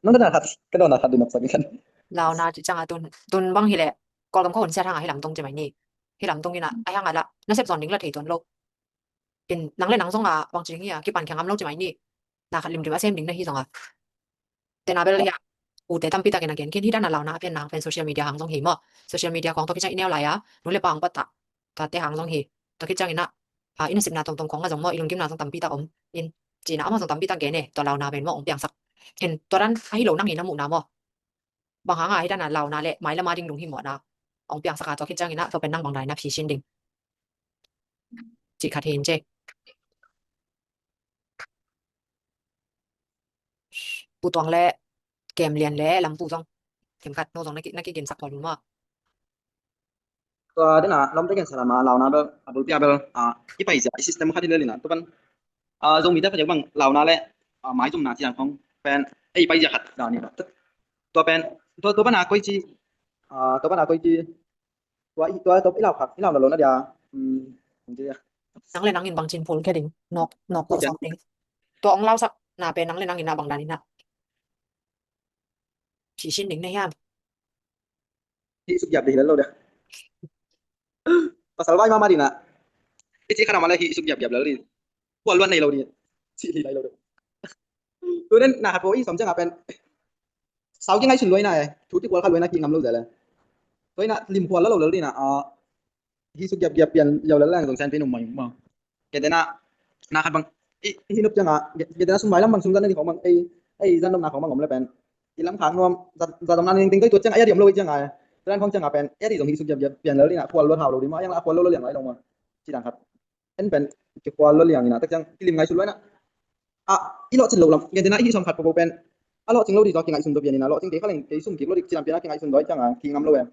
Nang kena khat, kena khat dinop sakit kan. Launa ci ciang a tun, tun bang hi leh. Kawlgam kong hun siat hang a hi lamtung ci mai ni. Hi lamtung in a, a hang a la. Nasep zon ding la thei tuan lo. In nang le nang zong a bang ci ding hi a kipan kiang am lo ci mai ni. Na khat limlim a sem ding na hi zong a. Tena bel hi a. ute tampi takin a gen khin hi dan a launa a pian nang pen social media hang zong hi maw. Social media khawng tua khit ciang i neu lai a nu le pa hang pat a tate hang zong hi. Tua khit ciangin ah, ah, i nasepna tongtong khawng ah zong maw, i lunggimna zong tampi tak om in, cina amah zong tampi tak gen e, tua launa pen maw, hong piangsak. Khen tua dan ahi lo nangin a muhna maw. Bang hanga hi dan a launa le mailam a ding lunghimawhna hong piangsak a, tua khit ciangin ah tua pen nang bang dan in a phisin ding. Cih khat hi in ce. Pu Tuang le Kem Lian le Lampu zong, kem khat no zong na ki, na kiginsak pawl maw. Tua dena lawmte gensa lama launa bel a bulpi a bel, a, i paizia i system khat hi lel ina, tua pan, a, Zomite khat bang launa le, a, maizumna ciang khong pen ei paizia khat dan ina. Tua pen, tua, tua pan a koici, a, tua pan a koici, tua i, tua, tua i lau khat, i lau na lo na dia. Hmm, hong ci dia. Nang le nangin bangcin phul khe ding, nok, nok ko sak ding. Tua hong lausak na pen nang le nangin na bang dan ina. Phisin ding na hiam. Hih suk giap dih lel lo dia. Pasal vai mama dina. I ci khat a male hih suk giap giap lel di. Kual luat nei lo di. Ci li lai lo dia. Tunen na khat po i som ciang a pen. Sau ki ngaihsun luai na e. Thu ti kual khat luai na ki ngam lo zia le. Tuai na lim kual lo lo lel di na. Ah, hih suk giap giap pian yau lel lang zong sen pi num mai ma. Kei te na, na khat bang. I, i hi nup ciang a. Kei te na sum mai lam bang sum zan na di khong bang. Ei, ei zan nop na khong bang om le pen. I lam khak nuam, za, za zong na ning ting toi tuat ciang a, ya di om lo i ciang a. Tuan khong ciang a pen, ya di zong hih suk giap giap pian lel di na, kual lo thau lo di ma, yang la kual lo lo liang lai lo ma. Ci dang khat. En pen, kikhual lo liang ina, tak ciang, kilim ngaihsut lo ina. A, i lawhcin lo lam, gen tena i hih sawm khat pawpaw pen. A lawhcing lo di zaw kingaihsun zaw pian ina, lawhcing kei kha leng, kei sum kik lo dik, ci lam pian a kingaihsun zaw i ciang a, kingam lo em.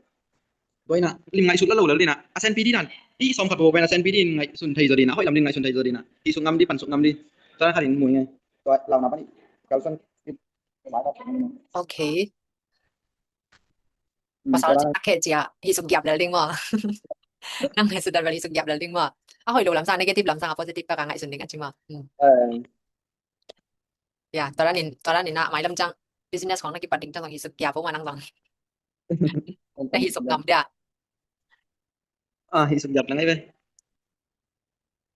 Tua ina, lim ngaihsut lo lo lel di na, a senpi di dan. I hih sawm khat pawpaw pen a senpi di in ngaihsun thei zaw di na, hoih lam di in ngaihsun thei zaw di na. Hih suk ngam di, pan suk ngam di. Tua khat in mui ngai. Tua launa pan i, kalsan. Ok. Pasal cak khe cia, hih suk giap lel ding maw. Nang ngaihsut dan bel hih suk giap lel ding maw. A hoih lo lamsang, negative lamsang, a positive pek a ngaihsun ding a ci maw. Ya, tua dan in, tua dan in a mailam ciang business khong na kipat ding ciang zong hih suk giap maw nang zong. Na hih suk ngam dia. Ah, hih suk giap na ngai ve.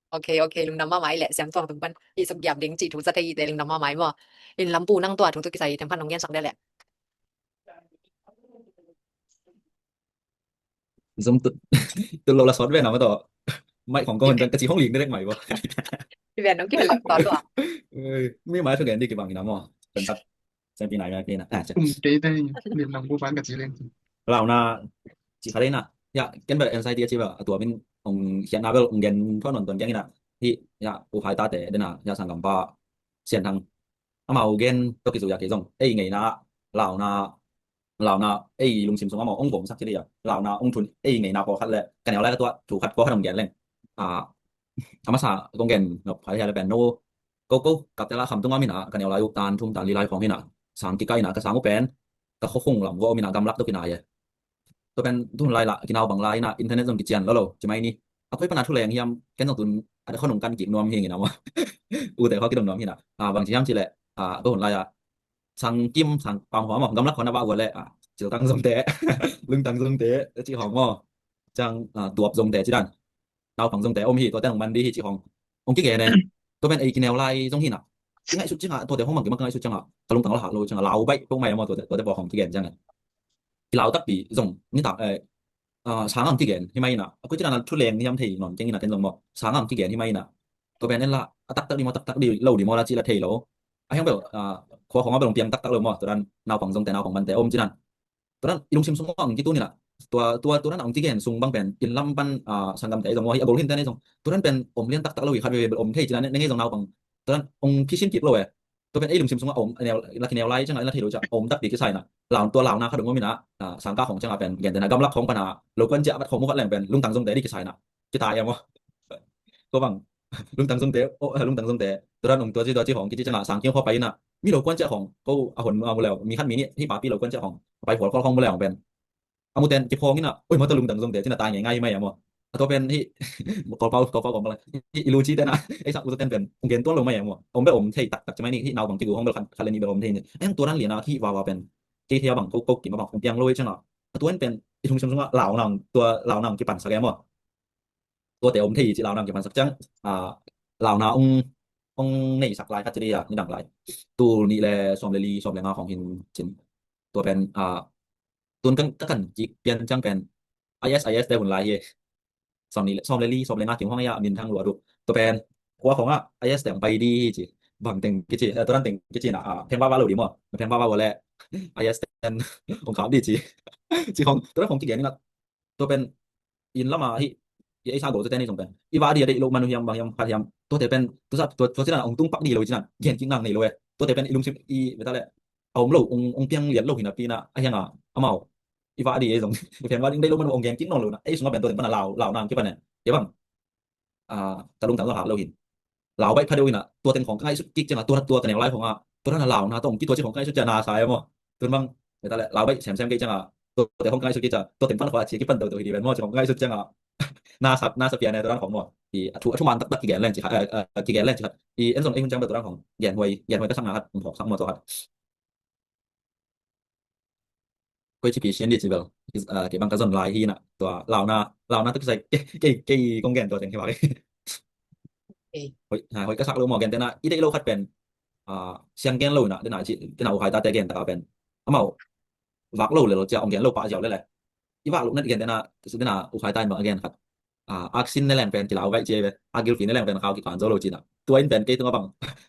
Ok, ok, lungdam mahmah i leh, Siam Tuang tung pan hih suk giap ding cih thu sa thei i te lungdam mahmah i maw. In Lampu nang tua thu tu kisai i them pan nong gensak dia leh. Zoom tu, tu lo la sawt ve na ma tawh. Mai khong ko hon tan ka ci hong ling direct mai bo. Ki ven nong ki ven lak tawh tua. Mi mai thu gen di kibang ina maw. Pen tak. Sen pi nai mai pi na. Ah, cia. Um, kei te lim nang bu pan ka ci leng. Launa ci kha dei na. Ya, ken bel anxiety a ci bel a tua min ong hian na bel ong gen tho non ton gen ina. Hi, ya, u khai ta te dena, ya, sanggam pa Sian Thang. Amau gen to kizu ya kei zong. Ei ngeina, launa, launa, ei lungsim sung amau ong gom sak ci di ya. Launa ong thun, ei ngeina pawlkhat le. Ka neu lai ka tua, thu khat pawlkhat ong gen leng. A, a masa kong gen nop khai hia le pen no. Ko, ko, kap te la kham tung a mina, ka neu lai u tan thum tan li lai khong hina. Sang kika ina, ka sang u pen, ka kho khung lam go mina gamlak to kina ye. Tua pen tun lai la, kinaubang lai ina, internet zong kician lo lo, ci mai ni. A koi pana thu leng hiam, ken zong tun, a de khonung kan kik nuam hi ngina maw. U te kho kidong nuam hina. A, bang ci hiam ci le, a, ko hun lai a, sang kim, sang pam hua maw, gamlak khon a ba ua le, a, cil tang zong te, lung tang zong te, ci hong maw. Cang, a, tuap zong te, ci dan. Naupang zong te om hi, tua te hong man di hi ci hong. Hong kigen e. Tua pen ei kineu lai zong hi na. Kingaihsut ciang a, tua te hong mang kimang kingaihsut ciang a. Ka lungtang la hak lo ciang a, lau baih pok mai a maw tua te, tua te pawh hong kigen ciang a. Kilau takpi zong, ni tak, eh, ah, sang ang kigen, hi mai na. A kui ciang a thu leng ni hiam thei non, keng ina ken zong maw. Sang ang kigen, hi mai na. Tua pen en la, a taktak di maw, taktak di lo di maw la ci la thei lo. A hiang bel, ah, khua khong a bel hong piang taktak lo maw. Tua dan, naupang zong te, naupang man te om ci dan. Tua dan i lungsim sung a ong kitu ni la. Tua, tua, tua dan a ong kigen sung bang pen in lam pan, ah, sanggam te zong ua hi a gol hin te ne zong. Tua dan pen om lian taktak lo hi khat veve bel om thei ci la ne, ne ngei zong naupang. Tua dan ong phisin kik lo e. Tua pen ei lungsim sung a om, neu, la ki neu lai ciang a, la thei lo ciang a, om takpi kisai na. Lau, tua launa khat ong om ina, ah, sangka khong ciang a pen, gen te na gamlak khong pan a, lo kuan ciah vat khong mu vat leng pen, lungtang zong te di kisai na. Kitai a maw. Ko bang, lungtang zong te, o, lungtang zong te, tua dan ong tua ci, tua ci khong, kici ciang a, sang kiang khua pai ina, mi lo kuan ciah khong, ko a hon a mu leu, mi khat mi ni, hi papi lo kuan ciah khong, pai khual khual khong mu leu pen. A mu ten, kiphawng ina, oi, mata lungtang zong te, cina tai ngai ngai hi mai a maw. A tua pen, hi, kol pau, kol pau, kol pau, hi, i lu ci ten a, ei sak u ten pen, ong gen tuan lo mai a maw. Om bel om thei taktak ci mai ni, hi naupang kigu hong bel khat, khat le ni bel om thei ni. Eng tua dan lian a, hi va va pen, kei thei a bang, ko, ko kim a bang, ong piang lo i ciang a. A tua en pen, i lungsim sung a, lau nang, tua lau nang kipan sak e maw. Tua te om thei ci lau nang kipan sak ciang, a, launa ong, ong nei sak lai khat ci di a, ni dang lai. Tul ni le sawm le li, sawm le nga khong hin cin. Tua pen, ah, tun kan, ka kan kik pian ciang pen, I S, I S te hun lai hi. Sawm ni le, sawm le li, sawm le nga kim hong ya, min thang lua du. Tua pen, khua khong ah, I S te hong pai di hi ci. Bang teng kici, eh, tua dan teng kici na, ah, pheng vava lo di maw. Pheng vava le, I S ten hong khap di ci. Ci khong, tua dan khong kigen ina. Tua pen, inn lama hi, i ei sa go te ni zong pen. I va di a deih lo manu hiam, bang hiam, khat hiam. Tua te pen, tua sa, tua, tua cina, ong tung pak di lo cina. Gen kik nang nei lo e. Tua te pen, i lungsim, i, beta le, a om lo, ong, ong piang lian lo hina pina, a hiang a, amau. I va di e zong. I pheng va ding deih lo manu ong gen kik nong lo na. Ei sunga pen tua te pen a lau, lau nang kipan e. Ia bang. Ah, ka lungtang zong hak lo hin. Lau baih pha deuh ina, tua teng khong ka ngaihsut kik cianga, tua, tua ka neu lai khong a, tua dan a lau na tong, ki tua ci khong ka ngaihsut cianga na sa e maw. Tun bang, meta le, lau baih sem sem kei cianga, tua te khong ka ngaihsut kik cianga, tua teng pan khong a ci ki pan deuh deuh hi di ven maw, ci khong ka ngaihsut cianga, na sa, na sa pian e tua dan khong maw. I, a thu, a thu man tak tak ki gen leng ci kha, eh, eh, ki gen leng ci kha. I, en zong ei hun ciang tua dan khong, gen huai, gen huai ka sak na khat, um phok sak maw tua khat. Koi ci pi sian di ci bel. Is, ah, kei bang ka zon lai hi na. Tua launa, launa tu kisai kei, kei, kei kong gen tua teng hi bak. Hoi, ha, hoi ka sak lo mo gen tena. I dei lo khat pen. Ah, siang gen lo na, dena ci, dena u khai ta te gen ta ka pen. Amau, vak lo le lo cia, ong gen lo pa ziau le le. I vak lo na gen tena, dena u khai ta in bang gen khat. Ah, aksin ne leng pen kilau gai cie ve. Agilfi ne leng pen khau kikhan zo lo cina. Tua in pen kei tunga bang.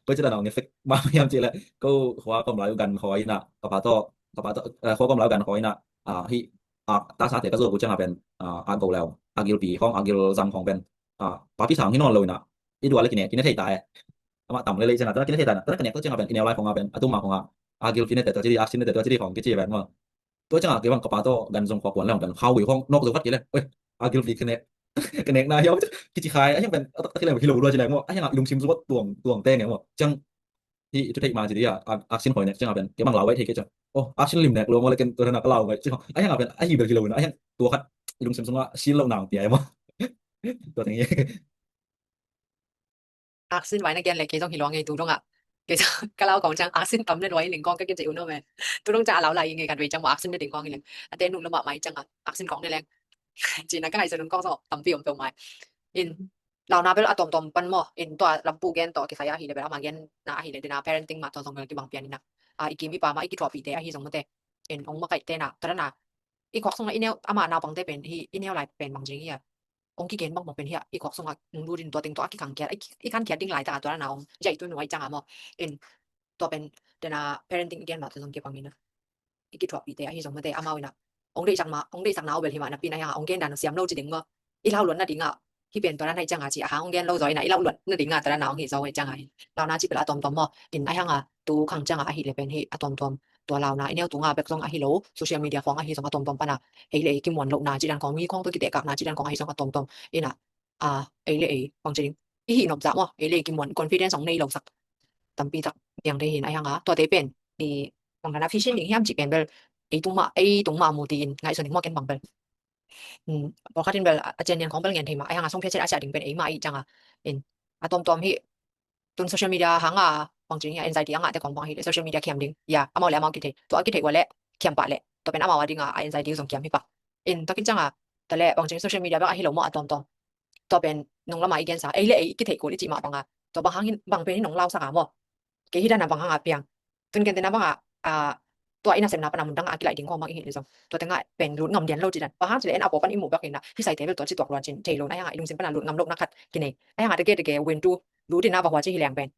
Koi cina nong effect bang hiam cile. Ko khua kom lai u gan khua ina. Kapa to, kapa to, eh, khua kom lai u gan khua ina. Ah, hi, ah, ta sa te ka zo ku cianga pen. Ah, a go leo. Agilpi khong, agil zang khong pen. Ah, papi sang hi non lo ina. I dua le kine, kine thei ta e. Ama tam le le cina, tana kine thei ta na. Tana kine to cianga pen, ineo lai khonga pen. Atum ma khonga. Agilfi ne te to ciri, aksin ne te to ciri khong, kici pen mo. Tua cianga kei bang kapa to gan zong khua kuan leng pen khau hui hong nok zo vat kei leng. Oi, agilfi kene. Kene na hiau kici khai, a hiang pen, a tak tak kei leng hi lo lua ci leng mo. A hiang a i lungsim zuat tuang, tuang teng mo. Ciang hi i tu thei ma ci dia, a, aksin hoi nek cianga pen. Kei bang lau bai thei kei ciang. Oh, aksin lim nek lo mo le ken tua na ka lau bai ciang. A hiang a pen, a hi bel hi lo na, a hiang tua khat i lungsim sunga sil lo nang pia mo. Tua teng hi. Aksin vai na gen le kei zong hi luang ngei tu dong a. Kei zong ka lau kong ciang aksin tam le luai ling kong ka gen ci uno me. Tu dong ciang a lau lai ngei kan vei ciang mo aksin le ding kong hi leng. A te nu lo ma mai ciang a aksin kong le leng. Ci na ka ngai sa dong kong so tam pi om pe mai. In lau na bel a tom tom pan mo. In tua lampu gen to kisai a hi le bel ama gen na a hi le dena parenting ma to zong bel kibang pian ina. A i kim i pa ma i kithuapi te a hi zong mo te. In ong ma kai te na. Tua na i khok sung a i neu ama nau pang te pen hi i neu lai pen bang jing hi a. Ong kigen bang bang pen hi a, i khok sungah ong lut in tua teng tua a kikhang kiat, i, i khan kiat ding lai ta a tua na ong, jai tu nuai cang a maw. In tua pen, tena parenting i gen mah tua zong kipang in a. I kithuahpih te ahi zong mate amau in a. Ong deihsak mah, ong deihsak na uh bel hi mah napi na hiang a, ong gen dan siam lo ci ding maw. I lau luat na ding a, hi pen tua na hi cang a ci a hang ong gen lo zaw in a, i lau luat na ding a tua na ong hi zaw hi cang a hi. Lau na ci pel a tuamtuam maw. In a hiang a, tu khang cang a ahi le pen hi a tuamtuam. Tua launa i neu tunga bek zong ahi lo, social media khong ahi zong a tuamtuam pana, ei le ei kimuan lohna cidan khong, mi khong tua kitehkakna cidan khong ahi zong a tuamtuam ina, a, ei le ei bang ci ding, i hih nop zah maw, ei le ei kimuan confidence hong nei lo sak tampi tak piang te hin a hianga, tuate pen i bang dana fishin ding hiam cih pen bel ei tung mah, ei tung mah mu tiin ngaihsun ding maw ken bang bel. Pawlkhat in bel a cian nian khong bel ngen thei mah a hianga song phiat ciat a ciah ding pen ei mah i canga in a tuamtuam hi. Tun social media hanga bang ci ding hia, anxiety a ngahte khong bang hi le social media khiam ding. Ya, amau le amau kithei. Tua a kithei ua le khiam pah le tua pen amau a dinga a anxiety zong khiam hi pah. In tua kicanga tua le bang ci ding social media bang ahi lo maw a tuamtuam. Tua pen nung lama i gensa ei le ei kithei kul i cih mah banga tua bang hangin bang pen hi nung lausak a maw. Kei hi dana bang hanga piang. Tun kentena banga, a, tua i nasepna pana mun danga a kilaih ding khong bang i hih le zong tua tenga pen lut ngam dian lo ci dan. Bang hang ci le en a paw pan i muh bek hina hi saite bel tua ci tuak luan cin thei lo na hianga i lungsim pana lut ngam lo na khat kinei. A hianga teke teke wen tu lut ina va hua ci hi leng pen.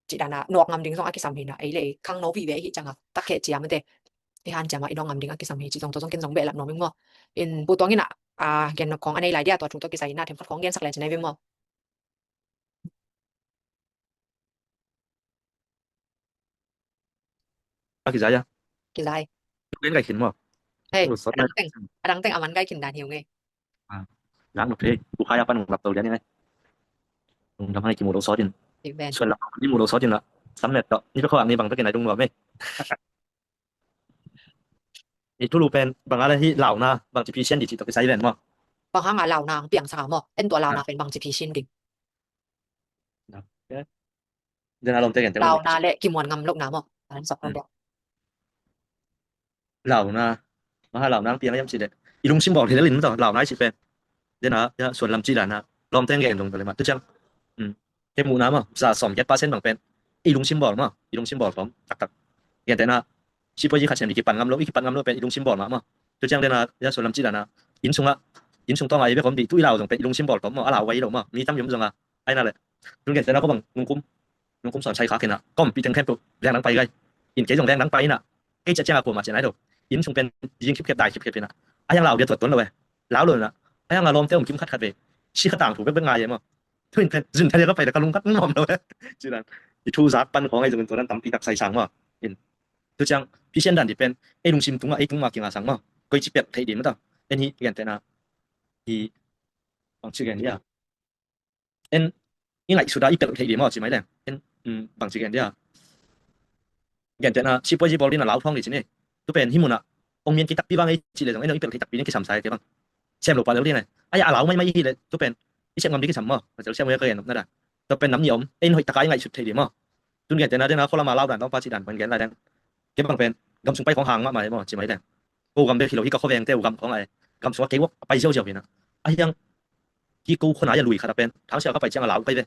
Ci dana nuak ngam ding zong a kisam hina ei le ei khang no vive hi canga tak khe cia mate. I han cia ma i nuak ngam ding a kisam hi ci zong tua zong ken zong behlap nuam ing maw. In pu tuang ina, a, gen nok khong a nei lai dia tua thu tua kisai ina themkhat khong gensak le ci nai ve maw. A kizai a. Kizai. Ken gai khin maw. Hei, adang teng, adang teng aman gai khin dan hiu ngei. Lang no phei, ku khai a pan lap to lian ngei. Lam hai kimu lo sawt in. Suan lam ni mu lo sawt in la. Sam met to. Ni pe khawang ni bang pe kin ai tung nuam ei. I thulu pen bang a le hi launa bang ci phi sian di ci to kisai ven maw. Bang hanga launa ang piang sanga maw. En tua launa pen bang ci phi sian ding. Dena lawmte gen te launa le kimuan ngam lohna maw. An sak kan deuh. Launa. Maha launa ang piang yam ci de. I lungsim bawl hi le lin maw launa i ci pen. Dena ya suan lam ci lana lawmte gen dong tale ma tu ciang. Ke muhna maw za sawm giat percent bang pen. I lungsim bawl maw. I lungsim bawl tom taktak. Gen tena Sipuazi khat sem dih kipan ngam lo, i kipan ngam lo pen i lungsim bawl mah maw. Tua ciang den a, ya so lam ci dan a, inn sungah, inn sung tawng a i bek om dih, tu i lau zong pen i lungsim bawl tawm maw, a lau vai lo maw, mi tam yom zong a, ai na le. Tun gen ciang a ko bang nungkum, nungkum sawn sai khak in a, kawmpi teng khempeuh veng dang pai gai. In kei zong veng dang pai in a, kei ciah ciang a kuamah ciah nai lo. Inn sung pen zing khipkhep dai khipkhep in a, a hiang lau dia tuat tuan lo e. Lau lo in a, a hiang a lawmte om kim khat khat ve. Si kha tangthu bekbek ngai e maw. Tu in pen zun tha dia ka pai da ka lung khat nuam lo e. Ci dan. I thu zak pan khawng ai zong in tua dan tampi tak sai sang maw. In. Tu ciang, Pasian dan dih pen, ei lungsim tungah, ei tungmah kinga sang maw. Koi ci pelh theih dih maw ta. En hi, gentehna. Hi, bang ci gen dia. En, i ngaihsut a i pelh theih dih maw, ci mai leng. En, um, bang ci gen dia. Gentehna, sipuazi bawl dih na lau thawng dih ci ni. Tu pen, hi mun a, ong mian kitakpi vang ei ci le zong, en, i pelh theih takpi ding kisam sa ei te bang. Sem lo pa lel dih na. Ai a lau maimai hi le, tu pen, i sem ngam dih kisam maw. Ma zel sem ua ka gen om na dan. Tu pen nam ni om, en hoih taka i ngaihsut theih dih maw. Tun gentehna den a khualam a lau dan tawngpa cih dan pen gen lai deng. Kei bang pen gam sung pai khawng hang mahmah e maw, ci mai deng. Ko gam bek hi lo hi, ka khuavengte uh gam khawng a e. Gam sungah kei uak a pai ziauziau hi na. A hiang hi ko khuanai a lui khat a pen thangsia ka pai ciang a lau kai ve.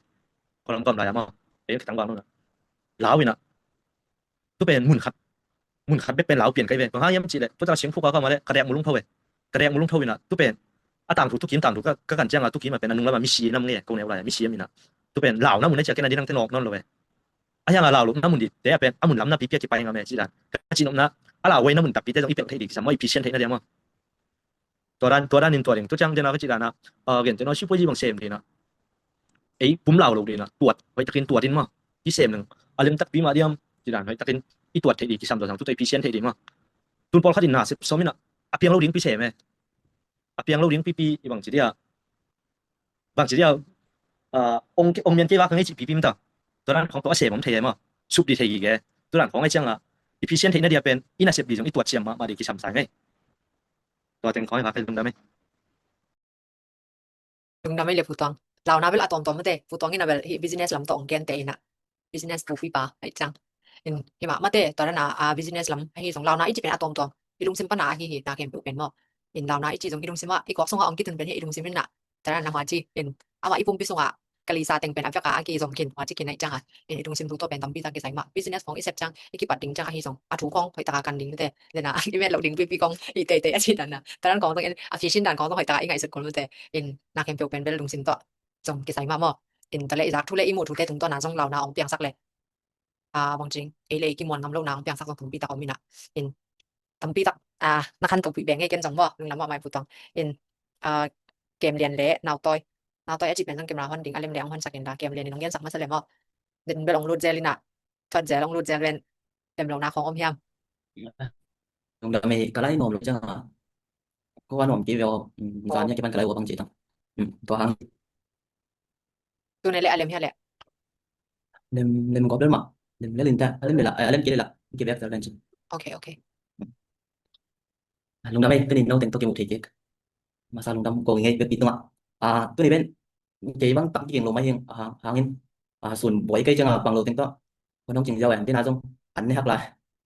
Khualam gam lai a maw. Ei khitang bang lo na. Lau hi na. Tu pen mun khat, mun khat bek pen lau pian kai ve. Bang hang hiam cih leh tua tang singphuk a ka ma leh ka dek mu lungtho ve. Ka dek mu lungtho hi na. Tu pen a tangthu tukim tangthu ka, ka kan ciang a tukim a pen a nung lam a misi nam nge, ko neu lai a misi am hi na. Tu pen launa mun a ciah ken a dinang te nawk nawn lo ve. A hiang a lau lohna mun dih te a pen a mun lamna pipi a kipai ngam e ci dan. Ka ci nopna a lau huaina mun takpi te zong i pelh theih dih kisam maw, i Pasian theihna dia maw. Tua dan, tua dan in tua ding, tua ciang den a ka ci dan a, a, gentehna sipuazi bang sem dih na. Ei pum lau lo dih na, tuat, hoih takin tuat in maw. I sem ding a lem takpi mah diam, ci dan hoih takin i tuat theih dih kisam tua sang, tu tei Pasian theih dih maw. Tun pawlkhat in na sep sawm in a, a piang lo ding pi sem e. A piang lo ding pipi i bang ci dia. Bang ci dia, ah, ong, ong mian kei vak ka ngei cih pipi mita. Tua dan khawng tua a sem om thei e maw. Sup dih thei gige. Tua dan khawng ai ciang a, i Pasian theihna dia pen i nasep dih zong i tuat siam mahmah dih kisam sa ngei. Tua teng khawng ai vak ka lungdam e. Lungdam e le Pu Tuang. Launa bel a tawmtawm mate. Pu Tuang in a bel hi business lam tawh ong gen te in a. Business pupi pa ai ciang. In hi mah mate, tua dan a, a business lam ahi zong launa i ci pen a tawmtawm. I lungsim pan a ahi hi na khempeuh pen maw. In launa i ci zong i lungsim ah, i khuak sung ah ong kitun pen hi i lungsim in na. Tua dan a hua ci, in ama i pumpi sung ah, ka lisa teng pen a vek a, a kizom kin, hua ci kin ai ciang a. In i lungsim thu tua pen tampi tak kisai mah. Business khawng i sep ciang, i kipat ding ciang ahi zong. A thu khawng hoih taka kan ding mate. Lena, i met lo ding pipi khawng, i teitei a ci dan a. Tua dan khawng zong in, a fashion dan khawng zong hoih taka i ngaihsut kul mate. In na khempeuh pen bel lungsim tua zong kisai mah maw. In tua le i zak thu le i muh thute tungtawn a zong launa ong piangsak le. A, bang cing, ei le ei kimuan ngam lo na ong piangsak zong tampi tak om in a. In tampi tak, a, na khantopi beng ei ken zong maw, lungdam mahmah e Pu Tuang. In, a, Kem Lian le Nau Tawi. Nau Tawi a ci pen zong camera hon ding a lem le ong honsak in la, Kem Lian in ong gensak masa le maw. Den bel ong lut zel in a, thuat zel ong lut zel ven, lem lo na khawng om hiam. Lungdam e, ka lai nuam lo ciang a. Ko a nuam kei ve aw, mm, zan nia kipan ka lai ua bang ci tang. Mm, tua hang. Tune le a lem hia le. Lem, lem gawp lel mah. Lem lel in ta, a lem lel a, a lem kei lel a. Kei bek zel ven ci. Ok, ok. Lungdam e, tuni no teng to kimu thei kek. Masa lungdam ko ngei bek pi tungah. A, tuni ben, kei bang tak kikeng lo mai hing, a, hangin, a, sun buai kei ciang a bang lo teng to. Ko nong cing ziau e, tina zong, an ne hak lai.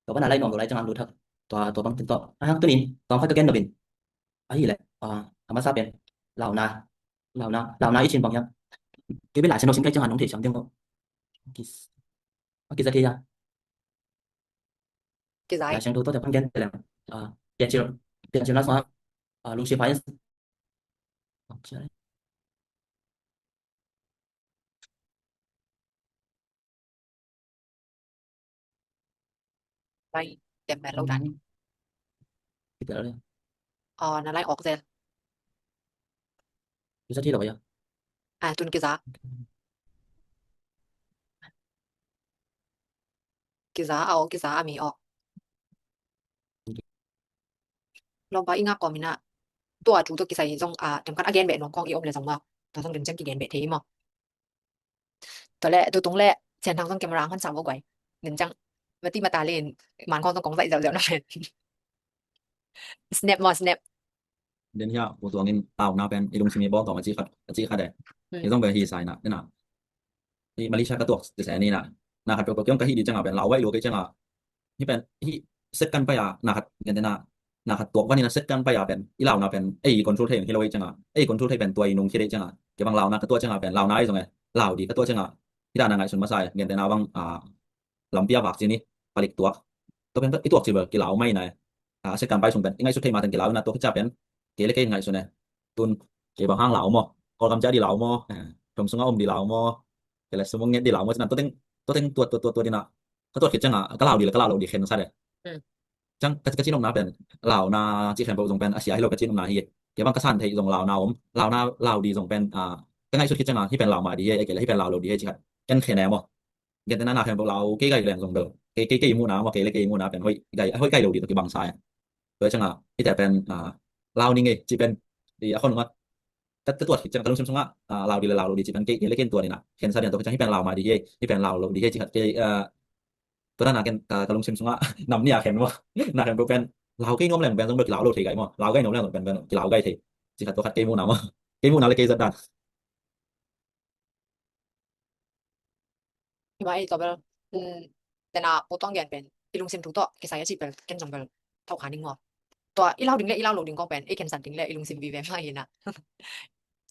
Tua bana lai nuam lo lai ciang a lut hak. Tua, tua bang teng to. A, hang tunin, tawm khat ka gen nopin. Ahi le, a, a masa pen, launa, launa, launa i cin bang hiam. Kei bel lai sen lo sin kai ciang a nong thei siam ding ko. Kis. A kizai thei a. Kizai. Lai Siangtho tawh te pan gen te leng. A, Piancil, Piancil na sungah, a, lungsim pha in. Lai, tem mel lo dan. Kita lo. A, na lai awk zel. Kizai thei lo ya. A, tun kiza. Kiza a aw, kiza a mi aw. Lawmpa i ngak kawm in a, tua thu tawh kisai zong a, dem khat a gen beh nuam khawng i om le zong maw. Tua zong dem ciang kigen beh thei maw. Tua le, tu tung le, Cian Thang zong camera hon sang vo guai. Dem ciang, mati mata le, man khawng zong kong zaih zeuh zeuh na pen. Snap maw, snap. Den hiah, Pu Tuang in launa pen, i lungsim i bawltawm a ci khat, a ci khat e. Hmm. I zong ve hi sai na, den a. I Malaysia ka tuak te se ni na. Na khat peuhpeuh kiang ka hih di ciang a pen, lau vai lua kei ciang a. Hi pen, hi second pai a, na khat, gen te na, na khat tuak van in a second pai a pen, i launa pen, ei control thei hi lo ei ciang a. Ei control thei pen tua i nung khi dei ciang a. Kei bang launa ka tuak ciang a pen, launa ei zong e, lau di ka tuak ciang a. Hi dan a ngaihsun masa e, gen te na bang, a, lampi a vak ci ni, palik tuak. Tua pen i tuak cil bel kilau mai na. A, a set kan pai sung pen i ngaihsut thei ma teng kilau ina, tua khit ciang pen kei le kei in ngaihsun e. Tun kei bang hang lau maw? Kawlgam cia di lau maw? Thong sunga om di lau maw? Kei le sum ong nget di lau maw? Ci na tua teng, tua teng tuat tuat tuat tuat ina. Ka tuat khit cianga ka lau di le ka lau lo di khensat e. Ciang ka, ka ci nopna pen, launa cih khempeuh zong pen a sia hi lo ka ci nopna hi. Kei bang ka san theih zong launa om, launa lau di zong pen, a, ka ngaihsut khit cianga hih pen lau mah di hi, a kei le hih pen lau lo di hi ci khat ken khen e maw? Gentehna na khempeuh lau kei gai leng zong bel, kei, kei, kei muhna maw, kei le kei muhna pen hoih gai, hoih gai lo di tawh kibang sa e. Tua cianga hihte pen, a, lau ning ei cih pen, i a khon nunga ka, ka tuat khit cianga ka lungsim sunga, a, lau di le lau lo di cih pen kei, kei le kei in tuat ina, khensa dian tua khit ciang hih pen lau mah di hi, hih pen lau lo di hi cih khat kei, a, tua na ken ka, ka lungsim sunga nam nia khen maw? Na khen pen lau kei nuam leng pen zong bel kilau lo thei gai maw? Lau gai nuam leng zong pen, pen kilau gai thei. Ci khat tua khat kei muhna maw? Kei muhna le kei zat dan. Hima ei tua bel, um, tena pu tong gen pen i lungsim thu tawh kisai a cih bel ken zong bel thau kha ning maw? Tua i lau ding le i lau lo ding kong pen i khensan ding le i lungsim vive mah hi na.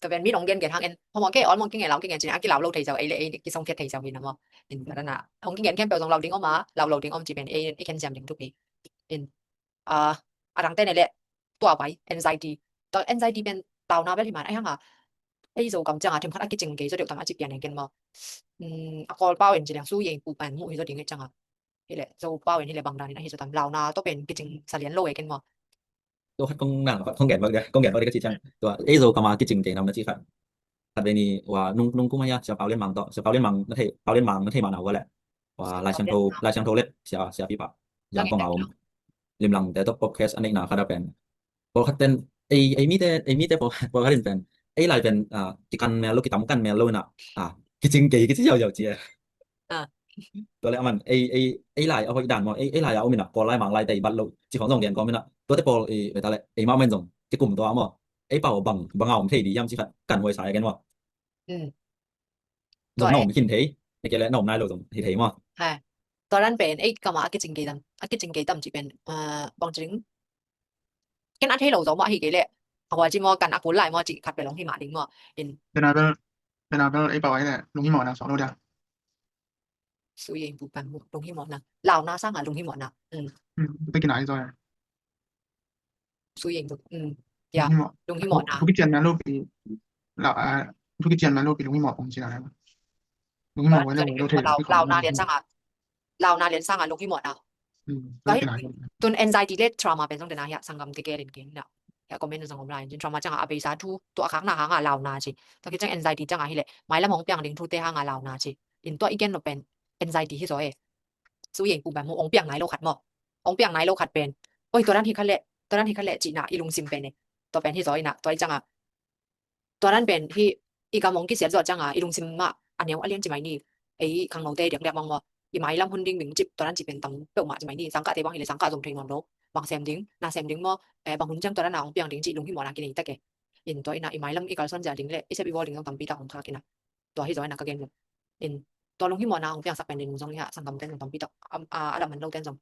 Tua pen mi nong gen gen hang en, hom ong ke ol mong ke nge lau ke nge cin a kilau lo thei zau ei le ei kisong khiat thei zau hi na maw? In tua na ong ke gen khempeuh zong lau ding om a, lau lo ding om ci pen ei i khen siam ding tuk hi. In, a, a dangte ne le tua pai anxiety. Tua anxiety pen tauna bel hi man ai hang a. Ei Zogam cianga themkhat a kicing kei zaw deuh tam a ci pian eng ken maw? Um, a Kawl pau in ci leng su yeng pu pan mu hi zaw ding ei cianga. Hi le Zo pau in hi le bang dan in a hi zaw tam, launa tawh pen kicing sa lian lo ei ken maw? Tua khat kong nang khat kong gen bak dia, kong gen bak dia ka ci ciang. Tua ei Zogam a kicing kei nam na ci khat. Khat vei ni wa nung, nung kum a hia, Sia Pau Lian Mang tawh, Sia Pau Lian Mang na thei, Pau Lian Mang na thei ma na wa le. Wa Lai Siangtho, Lai Siangtho le Sia, Sia Pi Pau. Zan kong a om. Limlangte tawh podcast a neihna khat a pen. Pawlkhat pen ei, ei mite, ei mite pawl, pawlkhat in pen ei lai pen, a, kikan mel lo, kitam kan mel lo ina, a, kicing kei kici ziauziau ci e. Tua le aman ei, ei, ei lai a hoih dan maw, ei, ei lai a om ina, Kawl lai Mang lai tei bat lo ci khong zong gen kawm ina, tuate pawl ei, veta le ei mah men zong kikum tua maw, ei pau bang, bang a om thei di hiam ci khat kan huai sa e gen maw. Zong na om khin thei, ei ke le na om nai lo zong hi thei maw. Tua dan pen ei kama a kicing kei tam, a kicing kei tam ci pen, a, bang ci ding. Ken a thei lo zo mah hi kei leh a hua ci maw, kan a kul lai maw ci khat pe long hi mah ding maw. In Penabel, Penabel ei pau ai leh lunghimawhna sawh lo dia. Su yeng pu pan mu lunghimawhna, launa sanga lunghimawhna. Te kinai zo. Su yeng pu, ya, lunghimawhna. Thu kician mel lo pi, la, thu kician mel lo pi lunghimawh pong ci na. Lunghimawh wai le wai lo thei lo. Launa lian sanga, launa lian sanga lunghimawhna. Tun anxiety le trauma pen zong tena hia sanggam te ke len keng na. Hia comment zong om lai in trauma canga a beisa thu, tua a khakna hanga launa ci. Tua kiciang anxiety canga hi le mailam hong piang ding thute hanga launa ci. In tua i gen lo pen anxiety hi zaw e. Su yeng pu ban mu hong piang nai lo khat maw. Hong piang nai lo khat pen, oi, tua dan hi kha le, tua dan hi kha le cihna i lungsim pen e. Tua pen hi zaw ina, tua i canga tua dan pen hi i gam hong kisiat zawh cianga i lungsim mah a neu a lian ci mai ni. Ei khangnote diakdiak bang maw, i mailam hun ding ming cip tua dan ci pen tam peuhmah ci mai ni. Sangkahte bang hi le sangkah zong thei nuam lo, bang sem ding, na sem ding maw, bang hun ciang tua dan a hong piang ding cih lunghimawhna kinei tak e. In tua ina i mailam i kalsuan zia ding le i sep i bawl ding zong tampi tak hong khak ina. Tua hi zaw ina ka gen lo. In tua lunghimawhna hong piangsak pen den zong hia sanggam ten zong tampi tak a, a lam man lo ten zong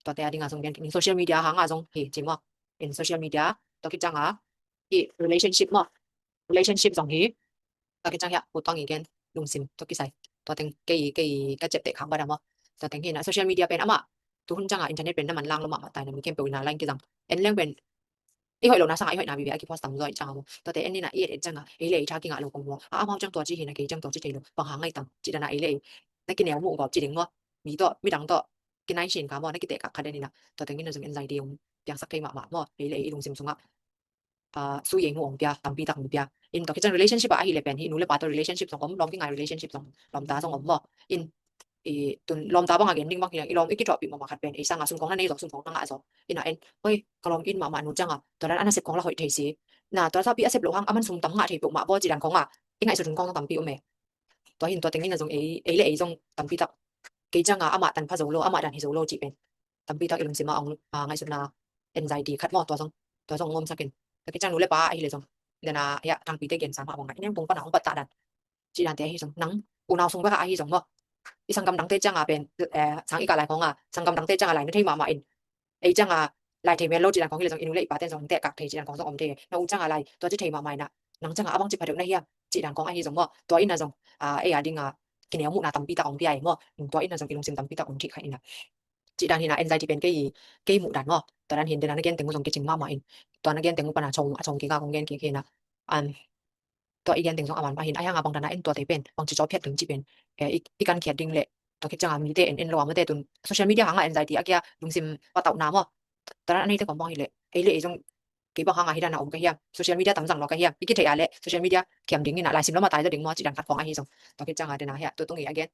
tuate a dinga zong gen kik ning, social media hanga zong hi ci maw. In social media tua kicanga hi relationship maw, relationship zong hi. Tua kicang hia pu tuang i gen lungsim tua kisai. Tua teng kei, kei ka ciapteh khak bada maw. Tua teng hi na social media pen amah tuhun canga internet pen na man lang lo mahmah tai na mi khempeuh ina line kizang. En leng pen i hoih lo na sanga i hoih na vive a kipost tam zaw i canga maw. Tuate en ina i et et canga ei le ei tha kingah lo kong maw. A amau cang tua ci hi na kei cang tua ci thei lo. Bang hang ngai tam ci dana ei le ei na kineu muh gawp ci ding maw. Mi tawh, midang tawh kinai sin ka maw, na kitek kak kha den ina. Tua tengin na zong anxiety hong piangsak thei mahmah maw, ei le ei i lungsim sungah, ah, su yei mu hong pia, tampi tak hong pia. In tua kicang relationship ah ahi le pen hi, nu le pa tawh relationship zong om, lawm kingai relationship zong, lawmta zong om maw. In i tun lawmta bang a gen ding bang hi, i lawm i kithuahpih mahmah khat pen ei sanga sumkong na nei zaw, sumkong na ngah zaw. Ina en, oi, ka lawm in mahmah nu canga tua dan a nasep kong la hoih thei si. Na tua zapi a sep loh hang a man sum tam ngah thei peuhmah baw ci dan kong a i ngaihsut hun kong zong tampi om e. Tua hin tua tengin a zong ei, ei le ei zong tampi tak kei canga amah tan pha zo lo, amah dan hi zo lo cih pen tampi tak i lungsim a ong, a, ngaihsutna anxiety khat maw, tua zong, tua zong ngawmsak in. Tua kei cang nu le pa ahi le zong dena hia tangpite gensa mah bang a i neng pung pana hong pattah dan cih dante ahi zong, nang unau sung bek a ahi zong maw, i sanggam dangte canga pen, eh, sang i kah lai khong a sanggam dangte canga lai na thei mahmah in ei canga lai thei mel lo cih dan khong hi le zong i nu le i paten zong hong tehkak thei cih dan khong zong om thei. Na u canga lai tua ci thei mahmah ina, nang canga a bang ci pha deuh na hiam cih dan khong ahi zong maw, tua ina zong, ah, ei a dinga kineu muhna tampi tak hong pia e maw. Tua ina zong i lungsim tampi tak hong thih kha ina. Cih dan hi na, anxiety pen kei, kei muh dan maw. Tua dan hi na, den a na gen teng uh zong kicing mahmah in. Tua na gen teng uh pan a chong, a chong kik a kong gen kik hi na. Um, tua i gen teng zong a man mah hi na, ahi hang a bang dan a en tuate pen, bangci caw phiat ding cih pen, eh, i, i kan khiat ding leh, tua khit ciang a mite en en lo a, mate tun social media hang a anxiety a kia lungsim patauhna maw. Tua dan a neite khawng bang hi leh, ei leh ei zong kei bang hang a hi dan a om ka hiam, social media tam zang lo ka hiam, i kitheih a leh social media khiam ding in a, laisim lo matai zaw ding maw, cih dan khat khawng ahi zong. Tua khit ciang a den a hi a, tu tung i a gen,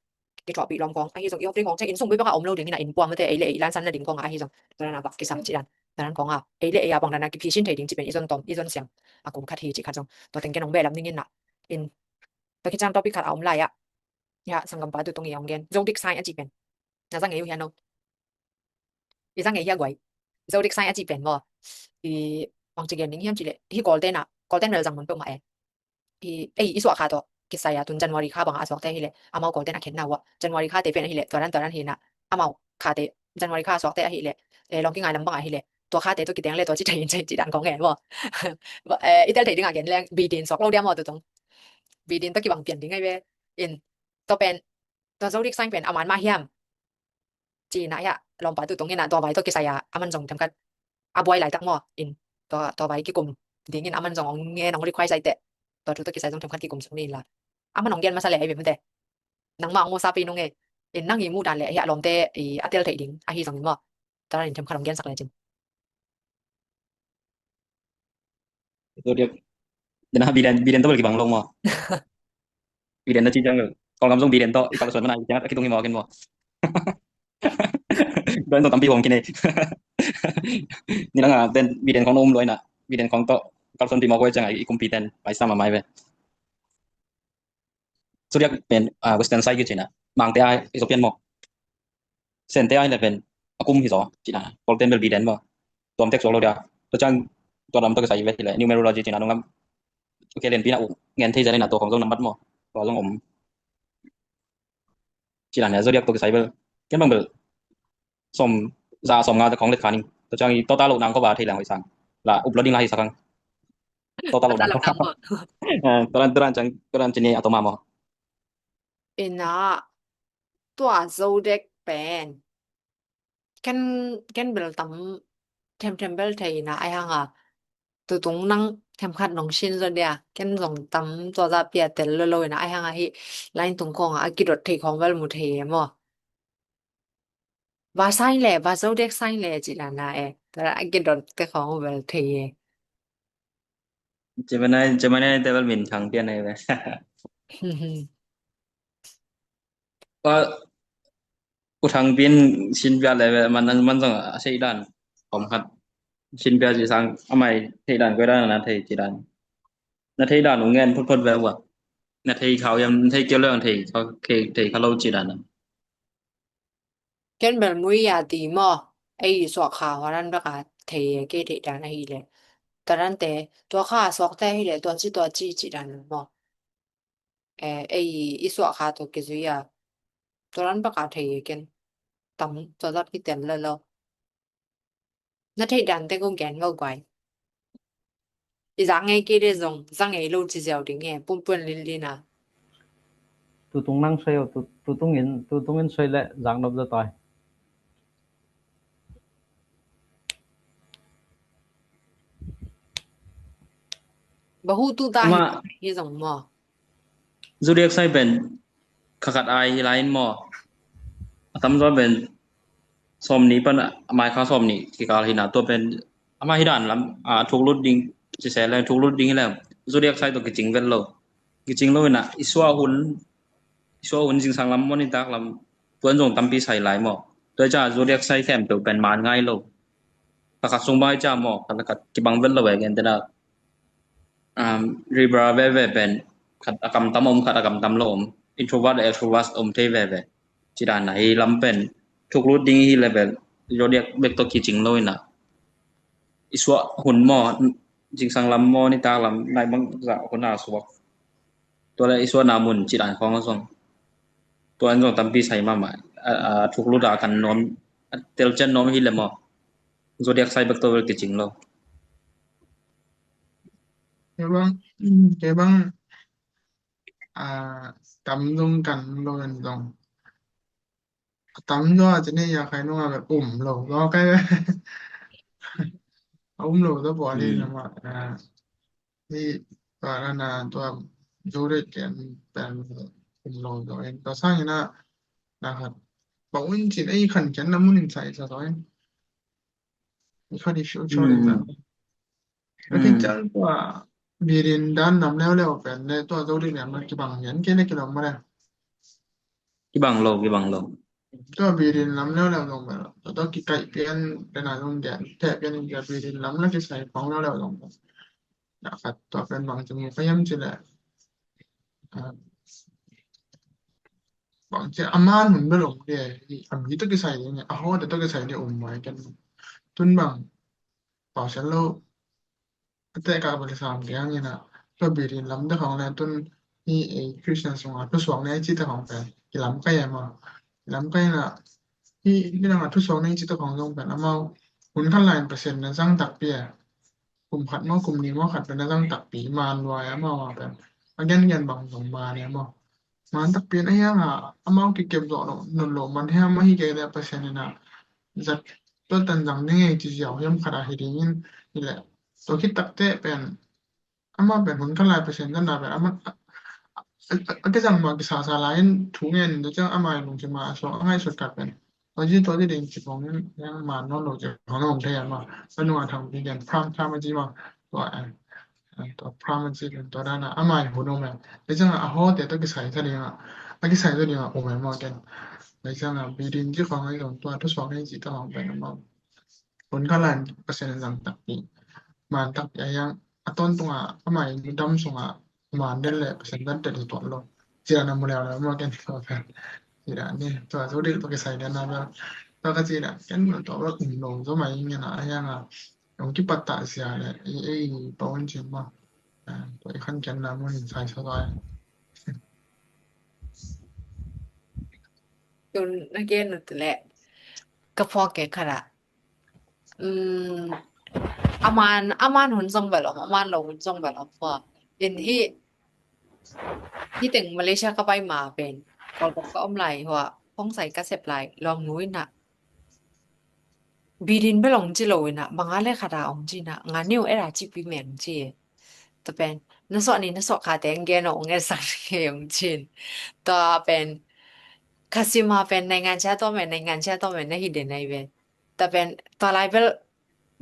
kithuahpih lawm khawng ahi zong, i awk ding khawng ciang in sung bek bang a om lo ding in a, in puam mate, ei leh ei lansan na ding khawng a ahi zong. Tua dan a bak kisam cih dan. Tua dan khawng a, ei leh ei a bang dan a kiphisin thei ding cih pen i zon tawm, i zon siam a kum khat hi cih khat zong. Tua teng ken hong behlap ning in a, in, tua khit ciang topic khat a om lai a. Ya, sanggampa tu tung i hong gen. Zodiac sign a cih pen. Na za ngei uh hian lo. I za ngei hia guai. Zodiac sign a cih pen maw. I bangci gen ding hiam cih leh, hi Kawlten a, Kawlten bel zang mun peuhmah e. I, ei, i suah kha tawh kisai a, tun January kha bang a suakte hi leh, amau Kawlten a khenna uh a. January khate pen ahi leh, tua dan, tua dan hi na, amau khate, January kha suakte ahi leh, eh, lawng kingai lam bang ahi leh, tua khate tawh kiteng leh tua ci thei in, ci dan kong ngen maw. Eh, i tel thei ding a gen leng, bidin suak lo dia maw tu tung. Bidin tawh kibang pian ding ahi ve. In, tua pen, tua zodiac sign pen a man mah hiam, ci na hia, lawmpa tu tung in a, tua vai tawh kisai a, a man zong themkhat a buai laitak maw, in, tua, tua vai kikum ding in a man zong hong ngen hong require sai teh, tua thu tawh kisai zong themkhat kikum suk ni la. A man hong gen masa leh ahi ve mate. Nangmah hong musa pei nung e, in nang i muh dan leh hia lawmte i a tel theih ding ahi zong in maw. Tua dan in themkhat hong gensak lecin. Zodiac. Dena biden, biden tawh bel kibang lo maw. Biden na ci ciang bel. Kawlgam zong biden tawh i kalsuan mana i ciang a kitung hi maw ken maw. Tua in tawh tampi hong kine. Ni dang a ten biden khawng na um lua in a. Biden khawng tawh kalsuanpih maw koi ciang a i kumpi ten paisa mahmah hi ve. Zodiac pen, ah, Western sign kici na. Mangte a i Zopian maw. Sente a hi leh pen a kum hi zaw, ci na. Kawlten bel biden maw. Tuam tek suak lo dia. Tua ciang tua lam tawh kisai ve hi leh numerology ci na nung lam. Okay, lianpi na uh ngen thei zel hi na, tua khawng zong nambat maw. Tua zong om. Ci na ne zodiac tawh kisai bel. Ken bang bel. Sawm, za sawm nga khawng let kha ning. Tua ciang i tota lo nang ko ba thei leng hoih sang. La up lo ding la hi sakang. Tota lo nang ko. Tota lo nang ko. Eh, tua dan, tua dan ciang, tua dan ci ni a tawm a maw. Ina, tua zodiac pen. Ken, ken bel tam themthem bel thei ina, ahi hang a. Tu tung nang themkhat nong sin zaw dia. Ken zong tam tua zah pia tel lo lo ina, ahi hang a hi. Line tung khawng a kidot thei khawng bel mu thei e maw. Va sign le, va zodiac sign le, ci la na e. Tua la a kidot te khawng bel thei e. Gemini, Gemini te bel min thang pian ai ve. Ua, u thang pian sin pia le ve, man, man zong a sei dan. Kom khat. Sin pia ci sang, amai thei dan, koi dan, na thei ci dan. Na thei dan, u ngen phot phot ve ua. Na thei khau yam, na thei keu le, thei, thei, thei kha lo ci dan. Ken bel mui a ti maw, ei suak kha hua dan bek a thei e, kei thei dan ahi le. Tua dan te, tua kha suak te ahi le, tua ci, tua ci, ci dan maw. Eh, ei i suak kha tua kizui a. Tua dan bek a thei e ken. Tam tua zat kitel lo lo. Na theih dan te ko gen lo guai. I za ngei kei le zong, za ngei lo ci ziau ding e, pumpuan linlin a. Tutung nang soi o, tu, tutung in, tutung in soi le zak nop za tai. Bahu tu ta hi, hi zong maw. Zodiac sign pen kha khat ai hi lai in maw. A tamzaw pen sawmnih pan a mai kha sawmnih kikal hi na, tua pen ama hi dan lam, a, thuklut ding, ci se leng thuklut ding hi leng. Zodiac sign tawh kicing vet lo. Kicing lo hi na, i suah hun, i suah hun zingsang lam maw nitak lam, tuan zong tampi sai lai maw. Tua hi ca zodiac sign khempeuh pen man ngai lo. Kha khat sung bai ca maw, kha khat kibang vet lo e gen te na. Um, Libra veve pen khat a kam tam om, khat a kam tam lo om. Introvert, extrovert om thei veve. Ci dan a hi lam pen thuklut ding hi level zodiac bek tawh kicing lo ina. I suah hun maw, zingsang lam maw, nitak lam, nai bang zah hun a suak. Tua le i suahna mun ci dan khawng a zong. Tua an zong tampi sai mahmah. A, a, thuklut a kan nuam, a telcian nuam hi le maw. Zodiac sign bek tawh vel kicing lo. Kei bang, kei bang, a, tam zong kan lo en zong. tam zaw a ci ni, ya khai nung a bel um lo zaw kai bel. A um lo zaw bawh a li na ma. Hi tua na na tua zo de ken pen um lo zaw in tua sang ina na khat. Bawh in cin ei khan ken na mun in sai sa zaw in. I khat i future in ta. Ka kin chang tua birin dan nam leuleu pen le tua zo ding lian ma kibang hian kei le kilawm ma le. Kibang lo, kibang lo. Tua birin lam leuleu zong bel tua tua kikaih pian tena zong dian theh pian in tua birin lam la kisai pang leuleu zong bel. Dak khat tua pen bang ci mu ka hiam ci le. Bang ci a man hun bel om de, a mi tua kisai de, a ho de tua kisai de om mai ken. Tun bang pau sian lo. Ate ka bali sam ke hang ina tua birin lam te khong le tun hi ei Christian sunga thusuak nei ci te khong pen kilam kai ema kilam kai ina hi ni nang a thusuak nei ci te khong zong pen amau hun khan lain Pasian na zang takpi a kum khat maw kum ni maw khat pen na zang takpi man lua amau a pen a gen gen bang zong man ema man takpi a hiang a amau kikem zawh lo nun lo man hiam ahi kei le Pasian ina zat tua tan zang ding ei ci ziau hiam khat a hi dingin hi le tua khit takte pen ama pen hun khan lai Pasian zan na pen ama a kizang ma kisasa lai in thu ngen in tua ciang ama i lungsim a suak a ngaihsut khat pen tua ci tua ci ding ci pong in yang ma non lo ci pong om thei ama tua nung a thang pi gen pram pram a ci ma tua tua pram a ci tua dana ama i hun om em tua ciang a ho te tua kisai sa ding a a kisai sa ding a om em ma ken tua ciang a bidin ci khong a i zong tua thusuak nei ci ta hong pen ama hun khan lai Pasian in zang takpi man takpi a hiang a tawntung a ama i dam sung a man den le Pasian dan tet tuan lo. Cira na mu leu leu ma ken tua pen cira ni tua zo dil tua kisai den na bel tua ka cira ken mu tua bel um lo zo mai ngen a hiang a ong kipat ta sia le ei ei pau in cin ma tua i khan ken na mu nin sai sa lai. Tun na gen ut le ka phuak ke khat ah a man a man hun zong bel om a man lo hun zong bel om pua in hi hi teng Malaysia ka pai ma pen Kawlgam ka om lai hua khongsai ka sep lai lawm nu in ah bidin bel ong ci lo in ah banga le khat a ong ci in ah nga niu era ci pi meng ci. Tua pen na suah ni na suah kha teng gen ong e sang ni ong ci in tua pen khasima pen naingan cia tua men naingan cia tua men na hi den ai pen tua pen tua lai bel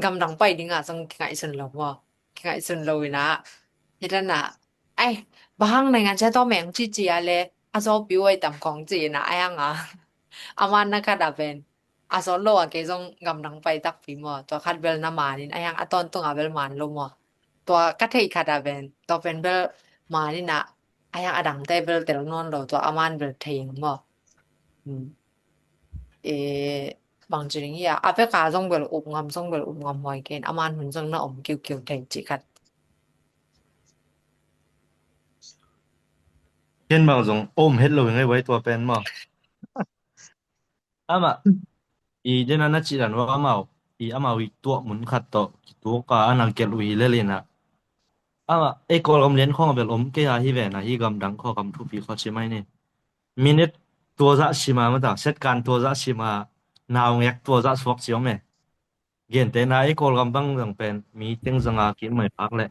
gamdang pai ding ah zong kingaihsun lo maw kingaihsun lo in ah hi dan ah ai bang hang naingan cia tua men ong ci ci a le a zaw piu ai tam kong ci in ah ai ang a a man na khat a pen a sawt lo a kei zong gamdang pai takpi maw tua khat bel na man in a hiang a tawntung a bel man lo maw tua ka theih khat a pen tua pen bel man in a a hiang a dangte bel tel nawn lo tua a man bel thei in maw e bang ci ding hi a a pek a zong bel up ngam zong bel up ngam huai ken a man hun zong na om kiukiu thei ci khat. Ken bang zong om het lo ngai vai tua pen maw. Amah i dena na cih dan uh amau i amau i tuah mun khat tawh kituak a ana gelh uh hi lel in ah amah ei Kawlgam lian khawng a bel om kei a hi ven a hi gamdang khaw gam thupi khaw ci mai ni. Minute tua zah sima mata setkan tua zah sima naungek tua zah suak ci om e. Gentehna ei Kawlgam bang zang pen mi teng zanga ki mai phak leh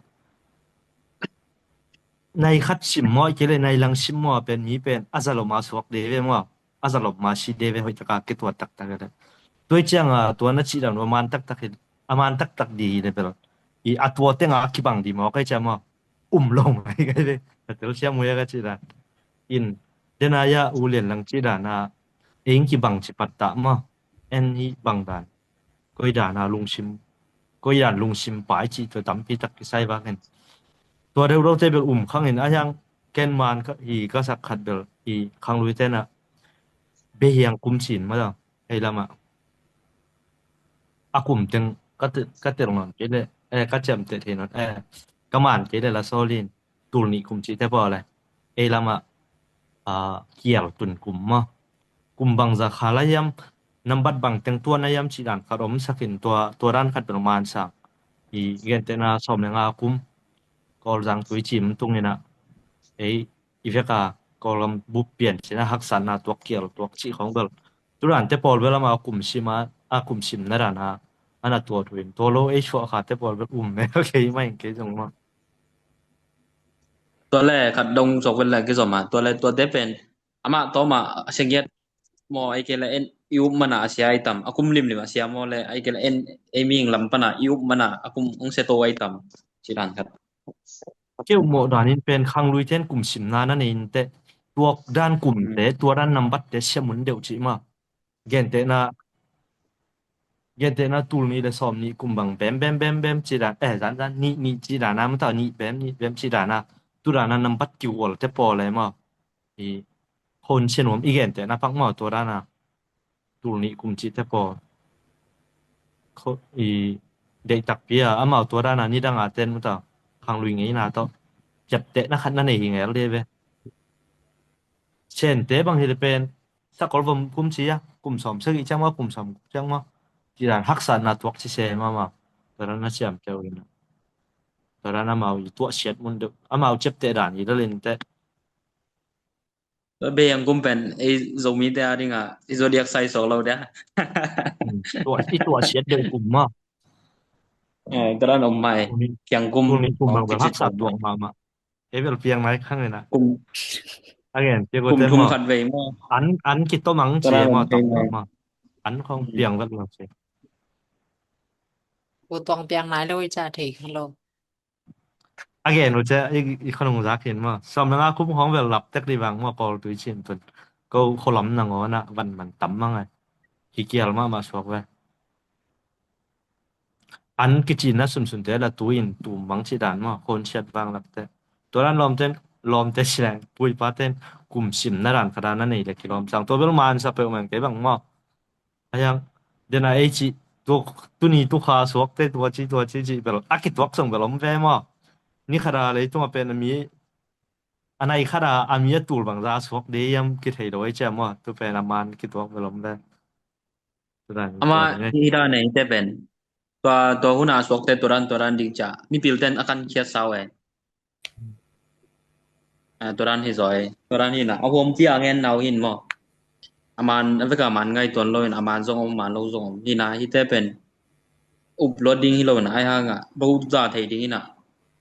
nai khat sim maw i kei le nai lang sim maw pen mi pen a zalom a suak de ve maw a zalom a si de ve hoih taka ke tua taktak le tua cianga tua na cih dan a man taktak hi a man taktak di hi le bel i a tua tenga kibang di maw kai cia maw um lo mai kai ve ka tel cia muya ka cih dan in dena ya u lian lang cih dan a eng kibang ci pat ta maw en hi bang dan koi dan a lungsim koi dan lungsim pai cih tua tampi tak kisai vak in tua deuh deuh te bel um khang in a hiang ken man hi ka sak khat bel i khang lui tena behiang kum cin ma da ei lama a kum teng ka tel non kei le ka ciam te thei non ka man kei le la solin tul nih kum cih te pawl e ei lama kial tun kum ma kum bang za kha la hiam nambat bang teng tua na hiam cih dan khat om sakin tua tua dan khat bel man sang i gentehna sawm le nga kum Kawlzang tui cim tung ina ei i veka Kawlgam bup pian cina haksatna tuak kial tuak cih khong bel Turan te pawl bel amau kum sim a, a kum simna dan a, a na tuat uh in, tua lo ei suah kha te pawl bel um mel kei mah in kei zong mah. Tua le khat dong suak vel le kizom a, tua le tua te pen amah tawm a sia giat maw, ei kei le en i up mana a sia ai tam, a kum limlim a sia maw le ei kei le en ei mihing lam pana i up mana a kum hong sia to ai tam, ci dan khat. Keu mawh danin pen khanglui ten kum simna na nei in teh, tuak dan kum te, tua dan nambat te sia mun deuh cih mah. Gentehna, gentehna tul nih le sawm nih kum bang bem bem bem bem cih dan, eh, zan zan nih nih cih dan a, mata nih bem nih bem cih dan a, tu dan a nambat kihual te pawl e maw. I hon sia nuam i gentehna pak maw, tua dan a tul nih kum cih te pawl. I deih takpi a, amau tua dan a nidang a ten mata khanglui ngeina tawh ciaptehna khat na nei hi ngel de ve. Sente bang hi le pen sakol vom kum ci a, kum sawm sagih ciang maw, kum sawm ciang maw, ci dan haksatna tuak ci se mama. Tua dan a siam keu in a, tua dan amau i tuah siat mun deuh, amau ciapteh dan i lal in teh. Beiang kum pen ei Zomite a ding a i zodiac sign sawk lo dia. I tuah siat deuh kum maw. Tua dan om mai. Kiang kum, kum bang bel haksat duak mama. Ei bel piang nai khang ina. Kum, a gen piang kum thum khat vei maw. An, an kitom ang cia maw, tom maw. An khong piang vet lo cia. Pu Tuang piang nai lo i ca thei kha lo. A gen lo cia i, i khonung zak hin maw. Sawm le nga kum khong vel lap tek di vang maw, Kawl tui cin tun. Ko kholam nangaw na van man tam mang ai. Kikial mahmah suak ve. An kicinna sunsunte la tu-in tum bang cih dan maw, khonsiat vang lakte. Tua dan lawmten, lawmte ci leng, puipaten kum simna dan kha dan a nei le kilawm sang. Tua bel mansa peuh man kei bang maw. A hiang, dena ei cih, tua, tuni tukha suakte, tua ci, tua ci cih bel a kituak song bel om ve maw. Ni khat a leitungah pen a mi, a nai khat a, a mi a tul bangza a suak de hiam kithei lo ei cia maw. Tu pen a man kituak bel om ve. Ama hi dan ei te pen. Tua, tua hun a suakte tua dan, tua dan ding cia. Mipilten a kan khiat sau e. Tua dan hi zaw e. Tua dan hi na. A huampi a ngen nau hin maw. A man, a vek a man ngai tuan lo in, a man zong om, man lo zong om. Hi na, hi te pen. Upload ding hi lo in, ai hang a. Bau za thei ding hi na.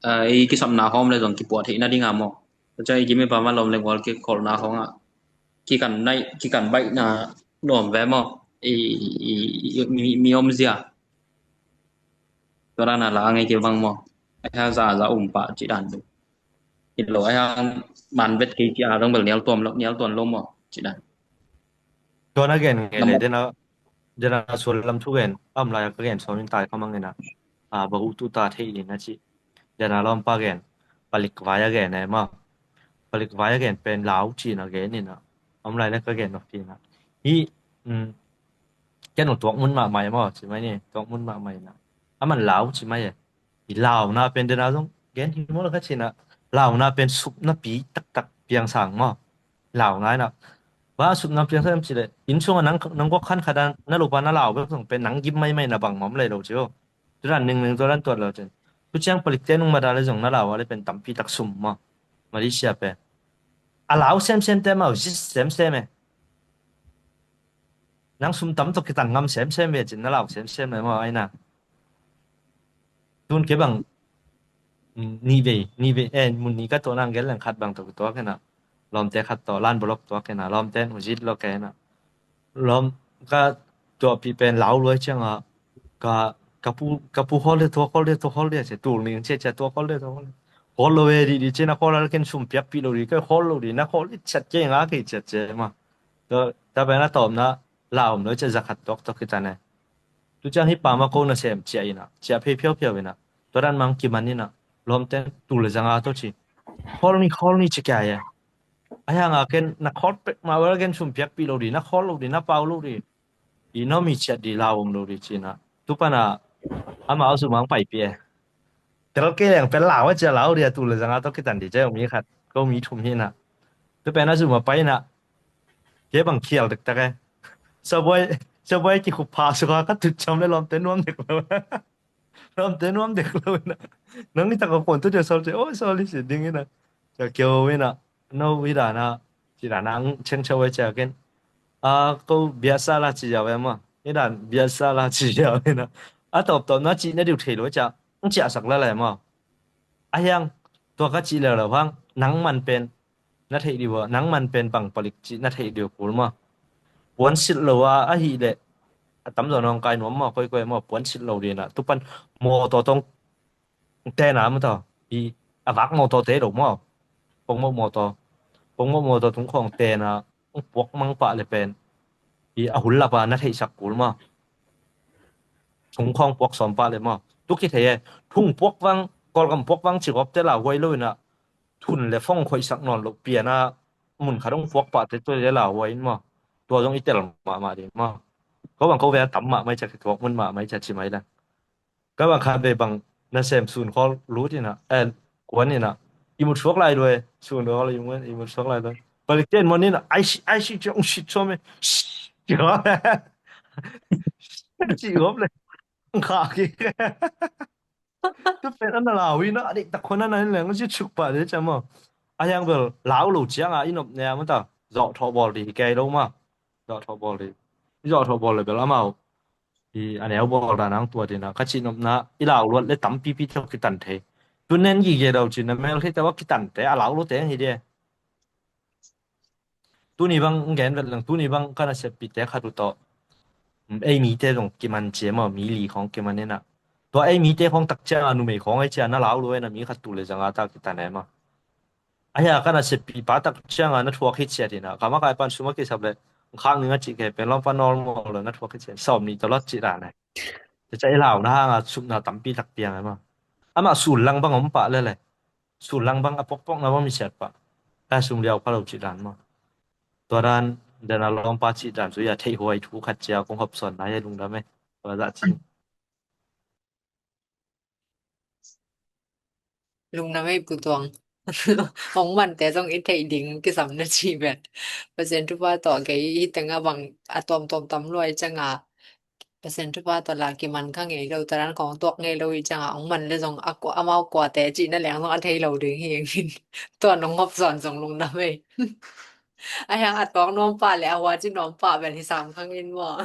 I kisapna hawm le zong kipuah theihna ding a maw. Tua ciang i kim i pam a lawm le gual kikholhna hawng a kikan naih, kikan baihna nuam ve maw? I, i, i, mi, mi om zia. Tua dan a la a ngei kei bang maw? Ai ha za, za um pah cih dan. Hi lo, ai ha man vet kei cih a dong bel nial tuam lo, nial tuan lo maw? Cih dan. Tua na gen ngei le, dena, dena sual lam thu gen, a om lai a ka gen sawm in tai kha mang ina. A, bahu tu ta thei in a cih. Dena lawmpa gen, palik vai a gen e maw. Palik vai a gen pen lau cih na gen ina. A om lai le ka gen nok cih na. Hi, um, ken u tuak mun mahmah e maw, ci mai ni, tuak mun mahmah ina. A man lau ci mai e. I launa pen dena zong gen hi maw la ka cih na. Launa pen supna pi taktak piang sang maw. Launa ina. Ba supna piang sang em cih le. Inn sung a nang, nang guak khan khat a na lupa na lau bek zong pen nang gim maimai na bang mawm lei lo ci o. Turan ning ning turan tuat lo cin. Tu ciang palik te nung mada le zong na lau a le pen tampi tak sum maw. Malaysia pen. A lau semsem te maw, zis semsem e. Nang sum tam tawh kitan ngam semsem ve cin na lau semsem e maw, ai na. Tun ke bang, mm, ni vei, ni vei, eh, mun ni ka tuah nang gel leng khat bang tawh kituak ina. Lawmte khat tawh, lan bolok tuak ina, lawmte nu zit lo ke ina. Lawm ka tuahpih pen lau luai cianga, ka, ka pu, ka pu hol de, tua hol de, tua hol de, cia tul ning cia, cia tua hol de, tua hol de. Hol lo e di, di cina hol a ken sum piak pi lo di, ka hol lo di, na hol i ciat ke nga ke ciat ce ma. Tua, ta pen a tawm na, la om lo cia za khat tuak tuak kita ne. Tu ciang hi pa ma ko na sem cia ina, cia phei phiau phiau ina. Tua dan mang kiman ina, lawmte tul le zanga to ci. Hol ni, hol ni ci kia ya. A hianga ken na khol pek ma wal ken sum piak pi lo di, na khol lo di, na pau lo di. I no mi ciat di lau om lo di cina. Tu pana ama au su mang pai pi e. Tel ke leng pel lau a cia lau di a tu le zanga to kitan di cia mi khat. Ko mi thum hi na. Tu pen a su ma pai na. Ke bang khial dek tak e. Sa buai, sa buai ki khup pha su ka ka tu cam le lom te nuam dek lo. Lom te nuam dek lo na. Nang ni tak ko kon tu cia sol cia. Oh, sorry si ding ina. Cia kio ina. No wi dana. Ci dana ang cheng chau e cia ken. A, ko biasa la ci ziau e maw. Hi dan biasa la ci ziau e na. A tawptawp na cih na diu thei lo cia. Ng ciahsak la lai maw. A hiang tua ka cih leuleu hang nang man pen na theih diu a, nang man pen bang palik cih na theih diu kul maw. Puan silh lo a, ahih leh a tamzaw nawngkai nuam maw, koikoi maw, puan silh lo dina. Tupan mawtaw tawng tena maw taw. I a vak mawtaw te lo maw. Pongmawh mawtaw. Pongmawh mawtaw tung khawng tena. Ong puak mang pah le pen. I a hun lapa na theihsak kul maw. Tung khawng puak sawm pah le maw. Tu kithei e. Thung puak vang, Kawlgam puak vang cikop te lauhuai lo ina. Thun le fong khoihsak nawn lo piana mun khat ong puak pah te tua le lauhuai in maw. Tua zong i tel mahmah ding maw. Ko bang ko ve a tam mahmah i cia, kituak mun mahmah i cia ci mai la. Ka bang khat ve bang nasem sun khawl lut ina, eh, kuan ina. I mut suak lai lua e, sun khawl i mut, i mut suak lai lua. Palik ten mon ina, ai si, ai si cia ong sit suam e. Ci hop le. Ong kha ki. Tu pen ana lau ina, a dik tak khon ana in leng, ci suk pah de cia maw. A hiang bel, lau lo ciang a, i nop nea maw ta. Zawh thawh bawl di, hi kei lo maw. Zawh thawh bawl di. I zawh thawh bawl le bel amau. I a neu bawl dan ang tua dina ka cihnopna i lau luat le tampipi tawh kitan thei. Tu nen gige lo cin a mel thei tawh a kitan te a lau luat te ang hi dia. Tuni bang gen vet lang, tuni bang ka naseppi te khat uh tawh. Ei mi te zong kiman cia maw, mi li khawng kiman ina. Tua ei mi te khawng tak cia a numei khawng ei cia na lau luat ina mi khat tu le zanga ta kitan e maw. Ahi a ka naseppi pa tak cianga na thuak hi ciat ina. Ka makai pan sum a kisap le khak ning a cih kei pen lawmpa normal lo na thuak hi ciat. Sawm nih tawlawt cih dan e. Cia i lau na hanga supna tampi tak piang e maw. Amah sul lang bang om pah le le. Sul lang bang a pokpokna bang mi siat pah. A sum liau pha lo cih dan maw. Tua dan dena lawmpa cih dan cu ia theih huai thu khat cia kong hopsawn na ia lungdam e. Tua zah cih. Lungdam ei Pu Tuang. Hong mante zong i theih ding kisam na ci vet. Pasian thupha tawh kei hi tengah bang a tuamtuam tam luai cianga. Pasian thupha tawh la kiman kha ngei lo, taran kong tuak ngei lo i cianga. Hong man le zong a kua, amau kuate cihna leng zong a thei lo ding hi. Tua nong hopsawn zong lungdam ei. A hiang a tuak nuam pah le a hua ci nuam pah vel hi sam khang in maw.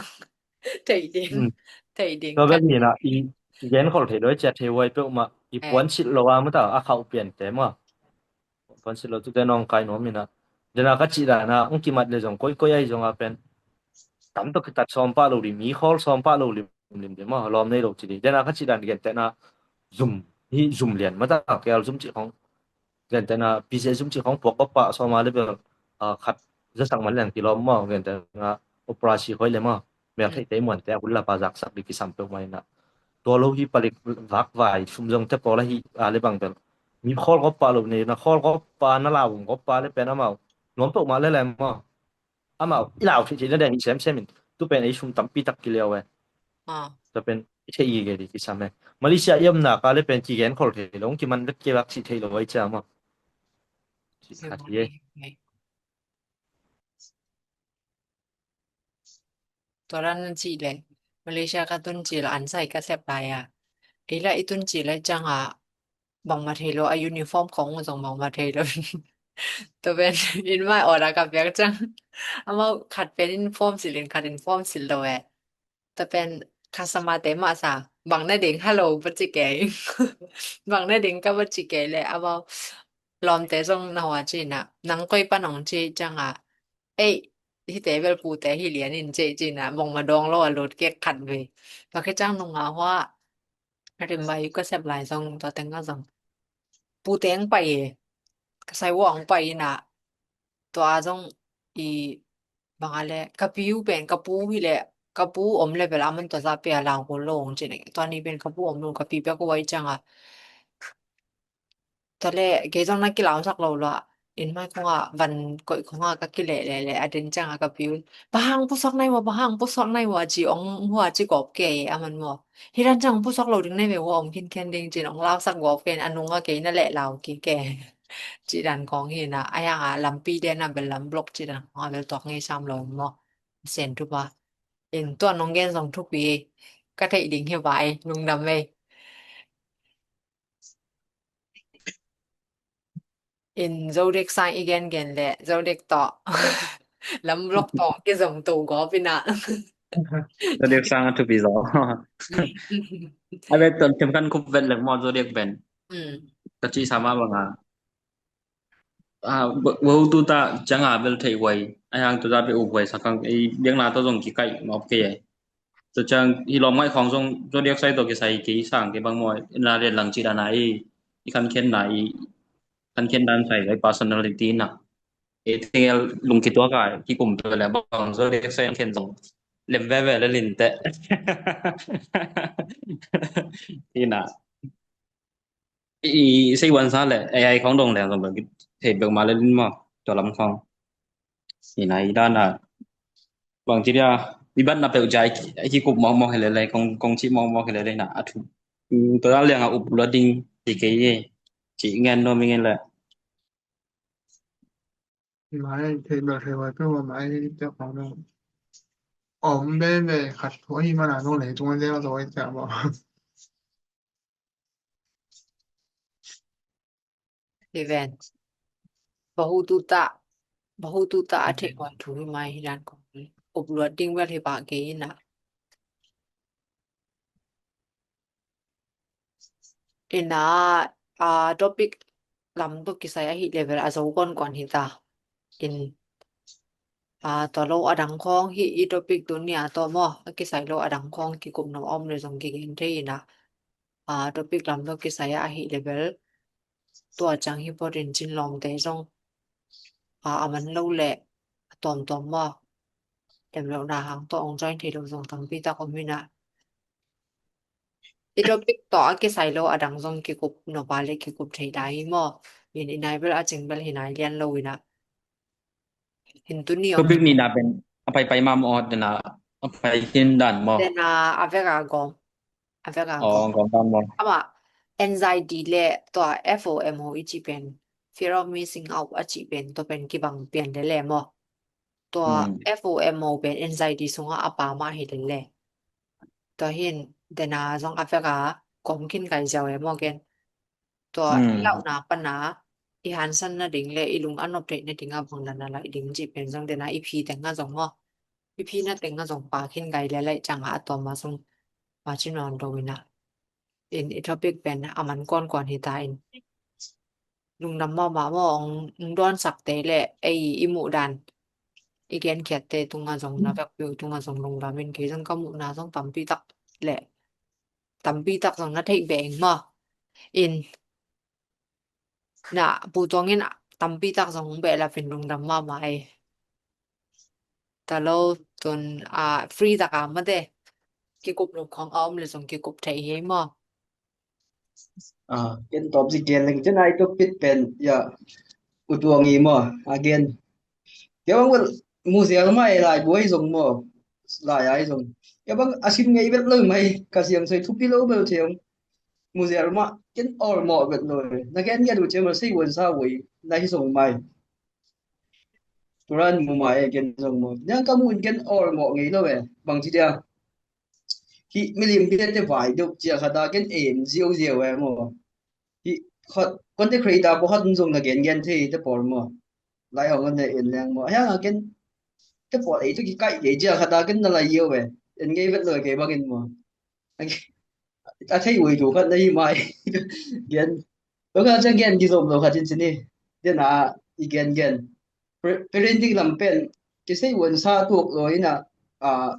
Thei ding. Hmm. Thei ding. Tua bel ni na i, i gen khol thei doi cia thei huai peuhmah i puan silh lo a mata a khauh pian te maw. Puan silh lo tute nawngkai nuam ina. Dena ka cih dana ong kimat le zong koikoi ahi zonga pen. Tam tawh kitat sawm pah lo ding, mi khawl sawm pah lo limlim ding maw, lawm nei lo ci ding. Dena ka cih dan gentehna zum hi, zum lian mata kel zum cih khong. Gentehna P C S zum cih khong puak gawp pah sawma le bel, ah, khat zasak man leng kilawm maw, gentehna operasi khoi le maw, mel theihte muante a hun lapa zaksak ding kisam peuhmah ina. Tua lo hi palik vak vai sum zong te pawl ahi a le bang bel. Mi khawl gawp pah lo nei na, khawl gawp pah na, lau gawp pah le pen amau nuam peuhmah le le maw. Amau i lau theih theih na deng hi semsem in. Tu pen ei sum tampi tak kiliau e. Ah. Tua pen i theih gige di kisam e. Malaysia i omna ka le pen kigen khol thei lo, kiman vet kei vak cih thei lo ai cia maw. Cih khat hi e. Tua dan nan cih le Malaysia ka tun cih le an sai ka sep lai a. Ei la i tun cih le cianga bangmah thei lo, a uniform khong zong bangmah thei lo. Tua pen in mai order ka piak ciang amau khat pen in form silh in khat in form silh lo e. Tua pen customer te mah sa bang na ding hello va ci kei. Bang na ding ka va ci kei le amau lawmte zong na hua ci na nang koi pan hong ci cianga. Ei, hite bel pute hi lian in ci ci na bangmah dawng lo a lut kek khat ve. Tua khe ciang nunga hua Rimba i ka sep lai zong tua teng a zong pute ang pai e. Ka sai wang pai ina tua zong i bang a le ka piu pen ka pu hi le ka pu om le bel a man tua za pe a lau kul lo ong cin e. Tua ni pen ka pu om lo ka pi pia ko wai cianga. Tua le kei zong na kilausak lo lo a in mai khong a van koih khong a ka kileh leh leh a den cianga ka piu in bang hang pusuak nai maw, bang hang pusuak nai maw a ci ong hua ci gawp kei a man maw. Hi dan ciang pusuak lo ding nai ve hua om khinkhian ding cin ong lausak gawp kei in a nung a kei na leh lau kik kei. Ci dan kong hi na a hiang a lampi den a bel lam blok ci dan kong a bel tuak ngei sam lo maw. Sen thup a in tua nong gen zong thupi ka theih ding hi vai lungdam ei. In Zodek sang i gen gen le Zodek tawh. Lam vlog tawh kizom to gawp ina. Zodiac sang a thupi zaw. A vet ton themkhat khup vet leng maw, Zodiac pen. Mm. Ka cih sa mah banga. Ah, bo, bo tu ta ciang a bel thei huai. Ai hang tu ta pe u huai sa kang ei biakna tawh zong kikaih mawk kei ai. Tu ciang hi lawm ngaih khawng zong Zodiac sai tawh kisai kei sang kei bang maw. Na lian lang cih dan a i, i khankhen na i, khankhen dan sai huai personality na. E tengel lung kituak a kikum pe le bang Zodiac sai khen zong lem veve le lin teh. Ina. I, i sei wan sa le, A I khong dong le, zong bel thei bek ma le lin ma, tua lam khong. Ina i dan a. Bang ci dia, i bat na peuh jai, i kikup mawk mawk hi le le, kong, kong ci mawk mawk hi le le na, a thu. Mm, tua dan liang a up lua ding, ci kei ye. Ci ngen no mi ngen le. Mai, thei bel thei huai peuh ma mai, tek khong dong. Om be be, khat thu hi ma na dong le, tung an de ma zo ai tek ma. Hi ven. Bahu tu ta, bahu tu ta a thei huai thu hi mai hi dan kong. Up luat ding bel hi pah kei ina. Ina, a, topic lam tawh kisai ahi level a zo kon kon hi ta. In, a, tua lo a dang khong hi i topic tu nia tawh maw, a kisai lo a dang khong kikup nop a om le zong kigen thei ina. A, topic lam tawh kisai ahi level tua ciang hi pawtin cin lawmte zong, a, a man lo le a tuamtuam maw, lem lo na hang tawh ong join thei lo zong tampi tak om ina. I topic tawh a kisai lo a dang zong kikup nop a le kikup thei lai hi maw. In i nai bel a cing bel hi nai lian lo ina. Hin tu ni om. Topic ni na pen a pai pai ma maw, dena a pai hin dan maw. Dena a vek a gawm. A vek a gawm. Oh, gawm dan maw. Ama anxiety le tua F O M O i ci pen, fear of missing out a ci pen, tua pen kibang pian le le maw. Tua, hmm, F O M O pen anxiety sunga a pa ma hi le le. Tua hin dena zong a vek a gawm khin kai ziau e maw gen. Tua, hmm, i lauhna pana i hansan nading le i lung a nop theih nading a bang dan a laih ding cih pen zong dena i phi teng a zong maw. I phi na teng a zong pa khin kai le laih ciang a a tuam a zong ma ci nawn do ina. In i topic pen a man kon kon hi ta in. Lungdam mahmah maw ong, ong dawn sakte le ei i muh dan. I gen khiatte tunga zong na vek piu tunga zong lungdam in kei zong ka muhna zong tampi tak le. Tampi tak zong na theih beng maw. In na pu tuangin tampi tak zong hong behlap in lungdam mahmah ei. Talo tun, a, free tak a mate. Kikup lum khong a om le zong kikup thei hi maw. A, ken tawp zik gen leng ken ai topic pen ya. U tuang i maw. A gen. Kei bang wel muzial mai lai buai zong maw. Lai ai zong. Kei bang a sim ngei vet lo mai. Ka siam soi thupi lo bel thiam. Muzial mah ken awlmawh vet lo. Na gen gen uh ciam a sei wan sa ui. Na hi zong mai. Turan mu mai gen zong maw. Niang ka mu in gen awlmawh ngei lo e. Bang ci dia. Hih milim biate vai deuh cia khata ken em ziauziau e maw. Hih khat content creator pawh khat zong na gengen thei te pawl maw. Lai hong an ne en leng maw. Hiang a ken te pawl ei tu kikaih kei cia khata ken na lai iau e. En ngei vet lo e kei bangin maw. A thei ui tu khat na hi mai. Gen. Lo khat ciang gen kizom lo khat in cini. Den a i gengen. Parenting lam pen kisei uan sa tuak lo ina. A,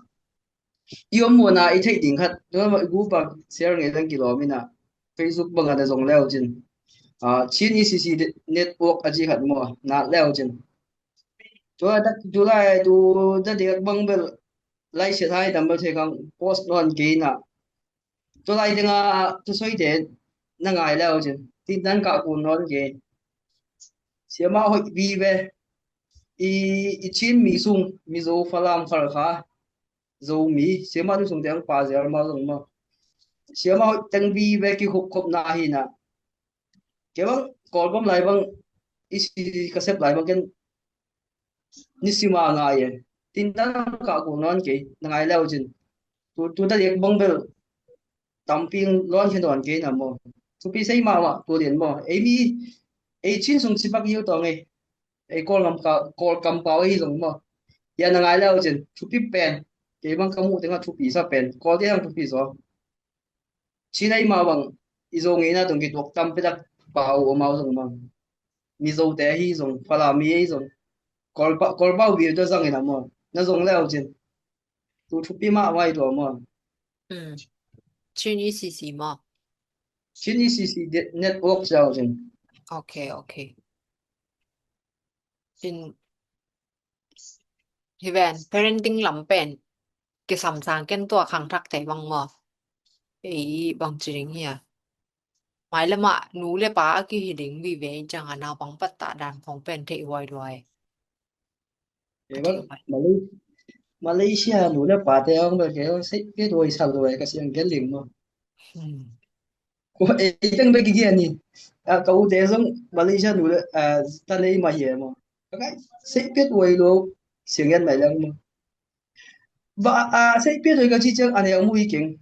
i om muana i theih ding khat, tua mah i group ah share ngei leng kilawm ina, Facebook bangah na zong leu cin. Ah, Chin E C C network a ci khat maw, na leu cin. Tua dak July tu dak dek bang bel lai siat hai tam bel thei kang post nawn kei ina. Tua lai dinga tua soite na ngai leu cin. Tin nan kah kun nawn kei. Siama hoih vive. I, i Chin mi sung, Mizo, Falam, Khalkha. Zomi, siama nu sung teng pa zel ma zong ma. Siama hoih teng vive kikhop khop na hi na. Kei bang, Kawlgam lai bang, i si ka sep lai bang ken nisima ngai e. Tin dan ka ku nawn kei, na ngai leu cin. Tu, tu ta dek bang bel, tampi lawn khe nawn kei na maw. Thupi sei mahmah, tu lian maw. Ei mi, ei Chin sung cipak iu tawng ei. Ei Kawlgam ka, Kawlgam pau ei zong maw. Ia na ngai le uh cin, thupi pen. Kei bang ka muh tengah thupi sa pen. Kawlte hang thupi zaw. Chin ei mau bang, i Zo ngeina tung kituak tampi tak pau om au zong bang. Mizote ahi zong, Falami ahi zong. Kawlpa, Kawlpau video zang ina maw. Na zong le uh cin. Tu thupi mah vai tua maw. Hmm. Chin E C C maw. Chin E C C de-, network sia uh cin. Okay, okay. Chin hi ven, parenting lam pen kisam sang ken tua khangthak te bang maw. Ei bang ci ding hia. Mai le mah nu le pa a kihi ding vive in ciang a naupang pattah dan khong pen theih huai duai. Ei bang, Malay-, Malaysia nu le pa te ong bel ke ong sei ke duai sa duai ka siang ken ling maw. Hmm. Ko ei teng bek i gen ni. A, ka u te zong Malaysia nu le, a, ta nei ma hi e maw. Ka kai, sei pet wai lo, siang gen mai lang maw. Ba, a, sei pet wai ka ci ciang a neu mu hi keng.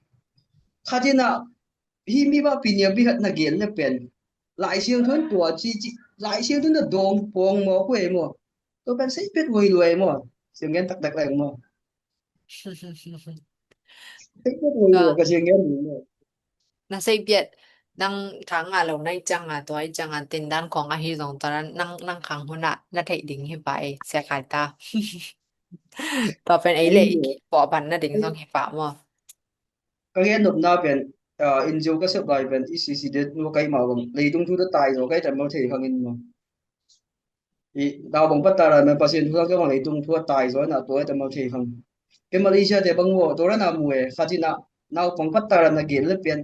Khatina, hi mi ba pi nia bi khat na gen le pen. Lai Siangtho in tua ci, ci, Lai Siangtho in na dong pong maw, ko ei maw. Tua pen sei pet wai lo ei maw. Siang gen tak tak lang maw. Ka, na sei piat, nang thang a lo na i ciang a, tua i ciang a, tin dan khong ahi zong tua nang, nang khang hun a na theih ding hi pa e, sia khai ta. Tua pen ei le i ki puah ban na ding zong hi pa maw. Ka gen nopna pen, a, in zio ka sep lai pen, i sisi det nu kai mau bang, leitung thu da tai zo kai tam bang thei khang in maw. I naupang pattah dan, Pasian thu sang kei bang leitung thu a tai zaw na tua i tam bang thei khang. Kei Malaysia te bang maw, tua dan a mu e, khatina naupang pattah dan a gen le pian.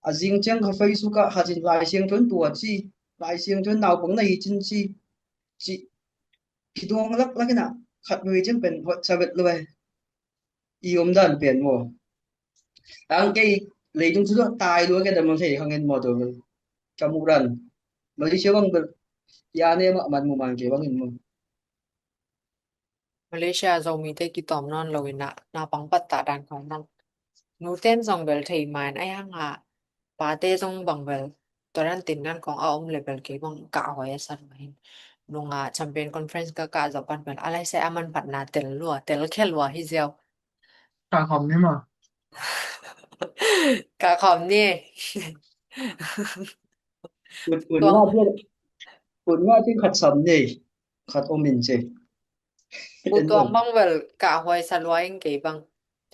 A zing ciang kha Facebook ah khatin Lai Siangtho in tua ci, Lai Siangtho in naupang na hi cin ci, ci, kidong lak lak ina, khat vei ciang pen hoih sa vet lo e. I om dan pian maw. Ang kei leitung thu tai lua kei dan maw thei khang in maw tua bel. Ka muh dan. Malaysia bang bel. Ia ne mah man mu man kei bang in maw. Malaysia Zomite kitawm nawn lo ina, naupang pattah dan khong nang. Nu ten zong bel thei man, ai hang a. Pate zong bang bel, tua dan tin dan khong a om le bel kei bang kah huai a san mahin. Nunga champion conference ka kah zong pan bel, a lai se a man phatna tel lua, tel khel lua hi ziau. Kah khom ni maw. Kah khom ni. Ut, ut nga cin, ut nga cin khat sam ni, khat om in ci. U Tuang bang bel kah huai sa lua in kei bang.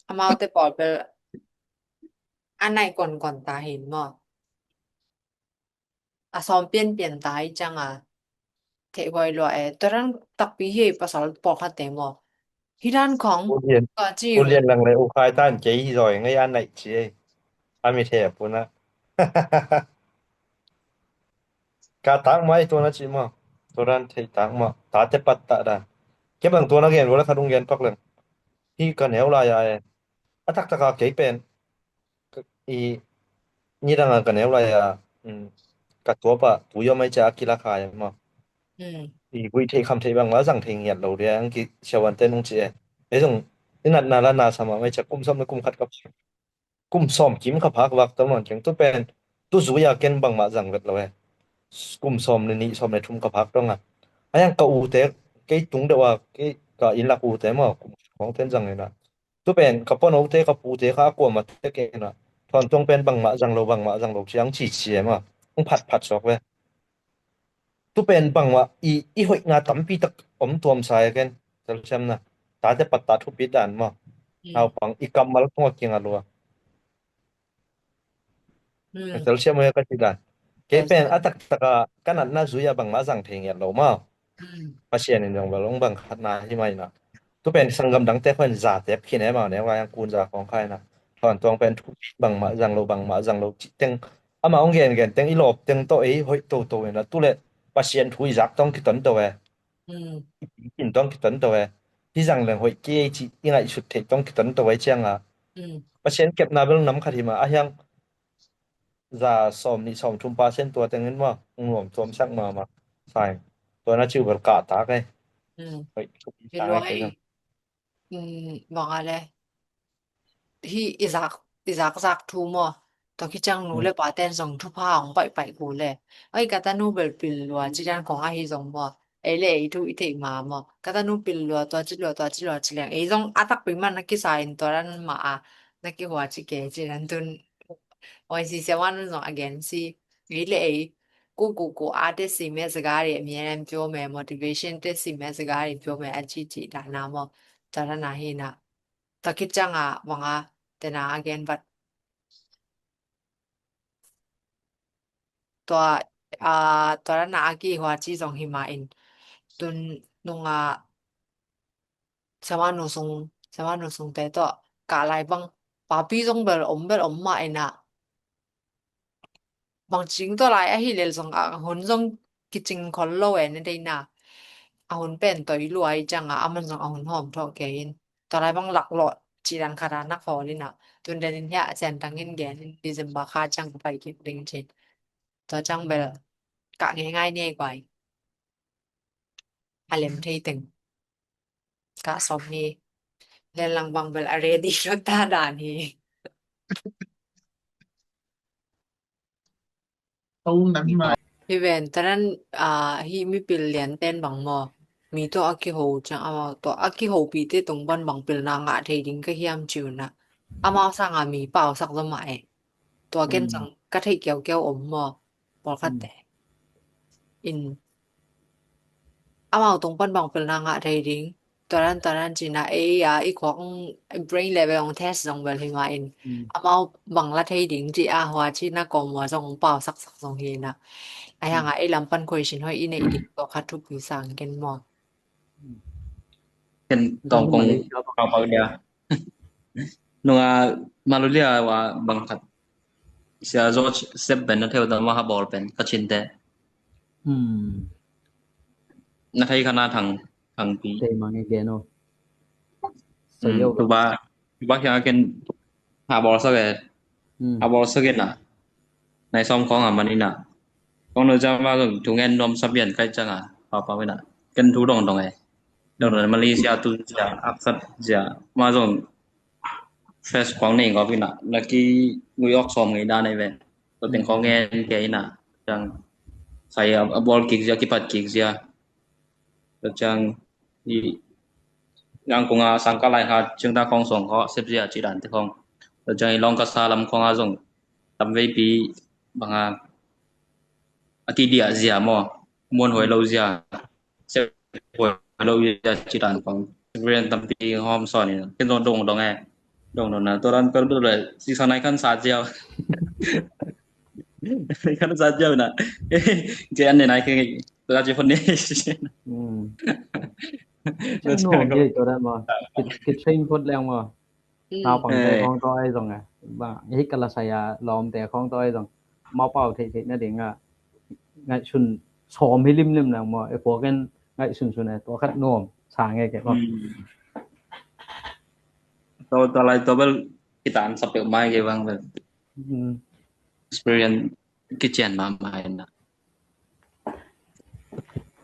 Amaute pawl bel a nai kon kon ta hin maw. A sawm pianpian ta i ciang a theih huai lua e, tua dan takpi hi pasal pawlkhat te maw. Hi dan khong. U Lian, ka ci U Lian lang le U Khai tan kei hi zaw e, ngei a naih ci e. A mi thei a puna. Ka tak mai tua na ci maw. Tua dan thei tak maw. Tate pattah dan. Kei bang tua na gen lua le khat ung gen pak leng. Hi ka neu lai a e. A taktak a kei pen. I, nidang a ka neu lai a, um, ka tuapa, tu yom ai cia a kila khai maw. I guih thei kham thei bang ma zang thei ngiat lo dia, ang ki siawan te nung ci e. Ei zong, i natna la na sama mai cia kum sawm le kum khat ka phak. Kum sawm kim ka phak vak tau nawn keng tu pen, tu zui a ken bang ma zang vet lo e. Kum sawm le nih sawm le thum ka phak dong a. Ai ang ka u te, kei tung deuh a, kei ka inn lak u te maw, kum khong ten zang ina. Tu pen ka pawnote, ka pute kha a kuamah tek e na. Thawn tuang pen bangmah zang lo, bangmah zang lo ciang cici e maw. Hong phatphat suak ve. Tu pen bangmah i, i hoihna tampi tak om tuamsa e ken. Telsiamna. Tate pattah thupi dan maw. Naupang i kammal tungah kinga lua. Telsiam e ka ci dan. Kei pen a taktak a ka natna zui a bangmah zang thei ngiat lo maw. Pasian in zong bel hong bang khatna hi mai na. Tu pen sanggam dangte khawng in zatep khin e maw, neu lai ang kun za khawng khai na. Thawn tuang pen thupi bangmah zang lo, bangmah zang lo cih teng. Amah hong gengen teng i lawp teng tawh ei hoih toto in a tu le Pasian thu i zak tawng kiton to e. I kin tawng kiton to e. Hi zang leng hoih kei ei cih i ngaihsut theih tawng kiton to e ciang a. Pasian kepna bel nam khat hi mah a hiang za sawm nih sawm thum percent tua teng in maw, hong nuam tuamsak mahmah. Sai. Tua na ciu bel kah tak e. Hoih thupi tak e. Bang a le. Hi i zak, i zak zak thu maw. Tua khit ciang nu le pa ten zong thupha hong paihpaih gu le. Ai ka tanu bel pil lua ci dan khong ahi zong maw. ei le ei thu i theih ma maw. Ka tanu pil lua, tua ci lua, tua ci lua ci leng. Ei zong a takpi man na kisa in tua dan ma a na kihua ci kei ci dan tun. Oi, si sia wan zong again si. Ei le ei. Ku ku ku a te si me sagari mi en pyo me motivation te si me sagari pyo me a ci ci da na maw. Tua dan a hi na. Tua khit ciang a bang a te na again but tua, aa, tua dan a a kihua ci zong hi ma in tun nung a siamah nu sung, siamah nu sung te tawh kah lai bang papi zong bel om bel om mah in a bang cing tua lai ahi lel zong a hun zong kicing khol lo e na dei na. A hun pen toi lua i ciang a aman zong a hun hawm thawh kei in tua lai bang laklawh ci dan khat a na khawl in a tun den in hiah a sian tang in gen in December kha ciang ka pai kik ding cin. Tua ciang bel kah ngei ngai nei guai. A lem thei teng. Kah sawm hi. Len lang bang bel a ready lo ta dan hi. Hi ven, tanan, ah, hi mipil lian ten bang maw. Mi tawh a kiho ciang amau tawh a kihopite tung pan bang pilna ngah thei ding ka hiam ci uh na. Amau sanga mi pausak zaw mah e. Tua ken cang ka theih kiaukiau om maw. Pawlkhatte. In amau tung pan bang pilna ngah thei ding. Tua dan, tua dan cina ei a i khuak brain level ong test zong bel hi ma in. Amau bang la thei ding ci a hua cina kawm hua zong ong pau saksak zong hi na. A hiang a ei lam pan question hoi i neih ding tua khat thupi sang ken maw. Ken tawng kong pau pau dia. Nunga Malulia wa bang khat. Sia George sep ben na theu dan wa ha bol ben ka chin te. Na thei khana thang thang pi. Thei mang e gen o. Tuba tuba kia ken ha bol sa ke. Ha bol sa ke na. Nai som khong a mani na. Khong no jam wa thu ngen nom sa bian kai chang a. Pa pa na. Ken thu dong dong e. Dong dong Malaysia tu zia aksat zia ma zong first kong nei ngawk ina na ki ngui awk sawm ngei dan ei ve. Tua teng kong ngen kei ina. Ciang sai a bawl kik zia kipat kik zia. Tua ciang i Yangkung a sangkah lai kha ciang ta kong sawng khaw sep zia ci dan te kong. Tua ciang i Lawngkasa lam kong a zong tam veipi bang a a kidiah zia maw. Muan huai lo zia. Sep huai lo zia ci dan kong. Rian tampi hawm sawn in ken zong dong dong e. Dong dong na tua dan per dule sisa nai kan sa zia. Kan sa zia na. Ken ne nai ken tua ci phone. Ken no ye tua dan maw. Kit train phot leng maw. Naupangte khawng tawh ahi zong e. Bang hih ka la sai a lawmte khawng tawh ahi zong amau pau theih theih nading a ngaihsun sawm hi limlim leng maw. E puak in ngaihsun sun e tua khat nuam sa nge ke maw. Tua tua lai tua bel kita an sa peuh mai ke bang bel. Experience kician mahmah in a.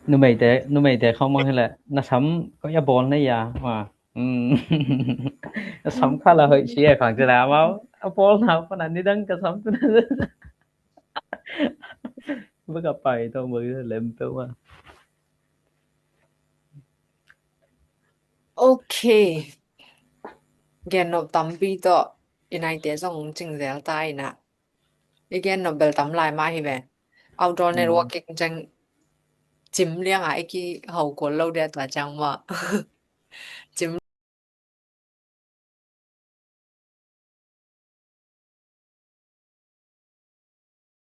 Numeite numeite khawng mang hileh na sam koi a bawl na ia ma. Na sam kha la hoih si e khang ci la mau a bawl nau pana nidang ka sam tu na. Baka pai tawh baka lem peuh ma. Ok. Gen nop tampi tawh i naite zong cingzel ta ina. I gen nop bel tam lai mah hi ve. Outdoor networking ciang cim liang a i kihau kual lo dia tua ciang mah. Cim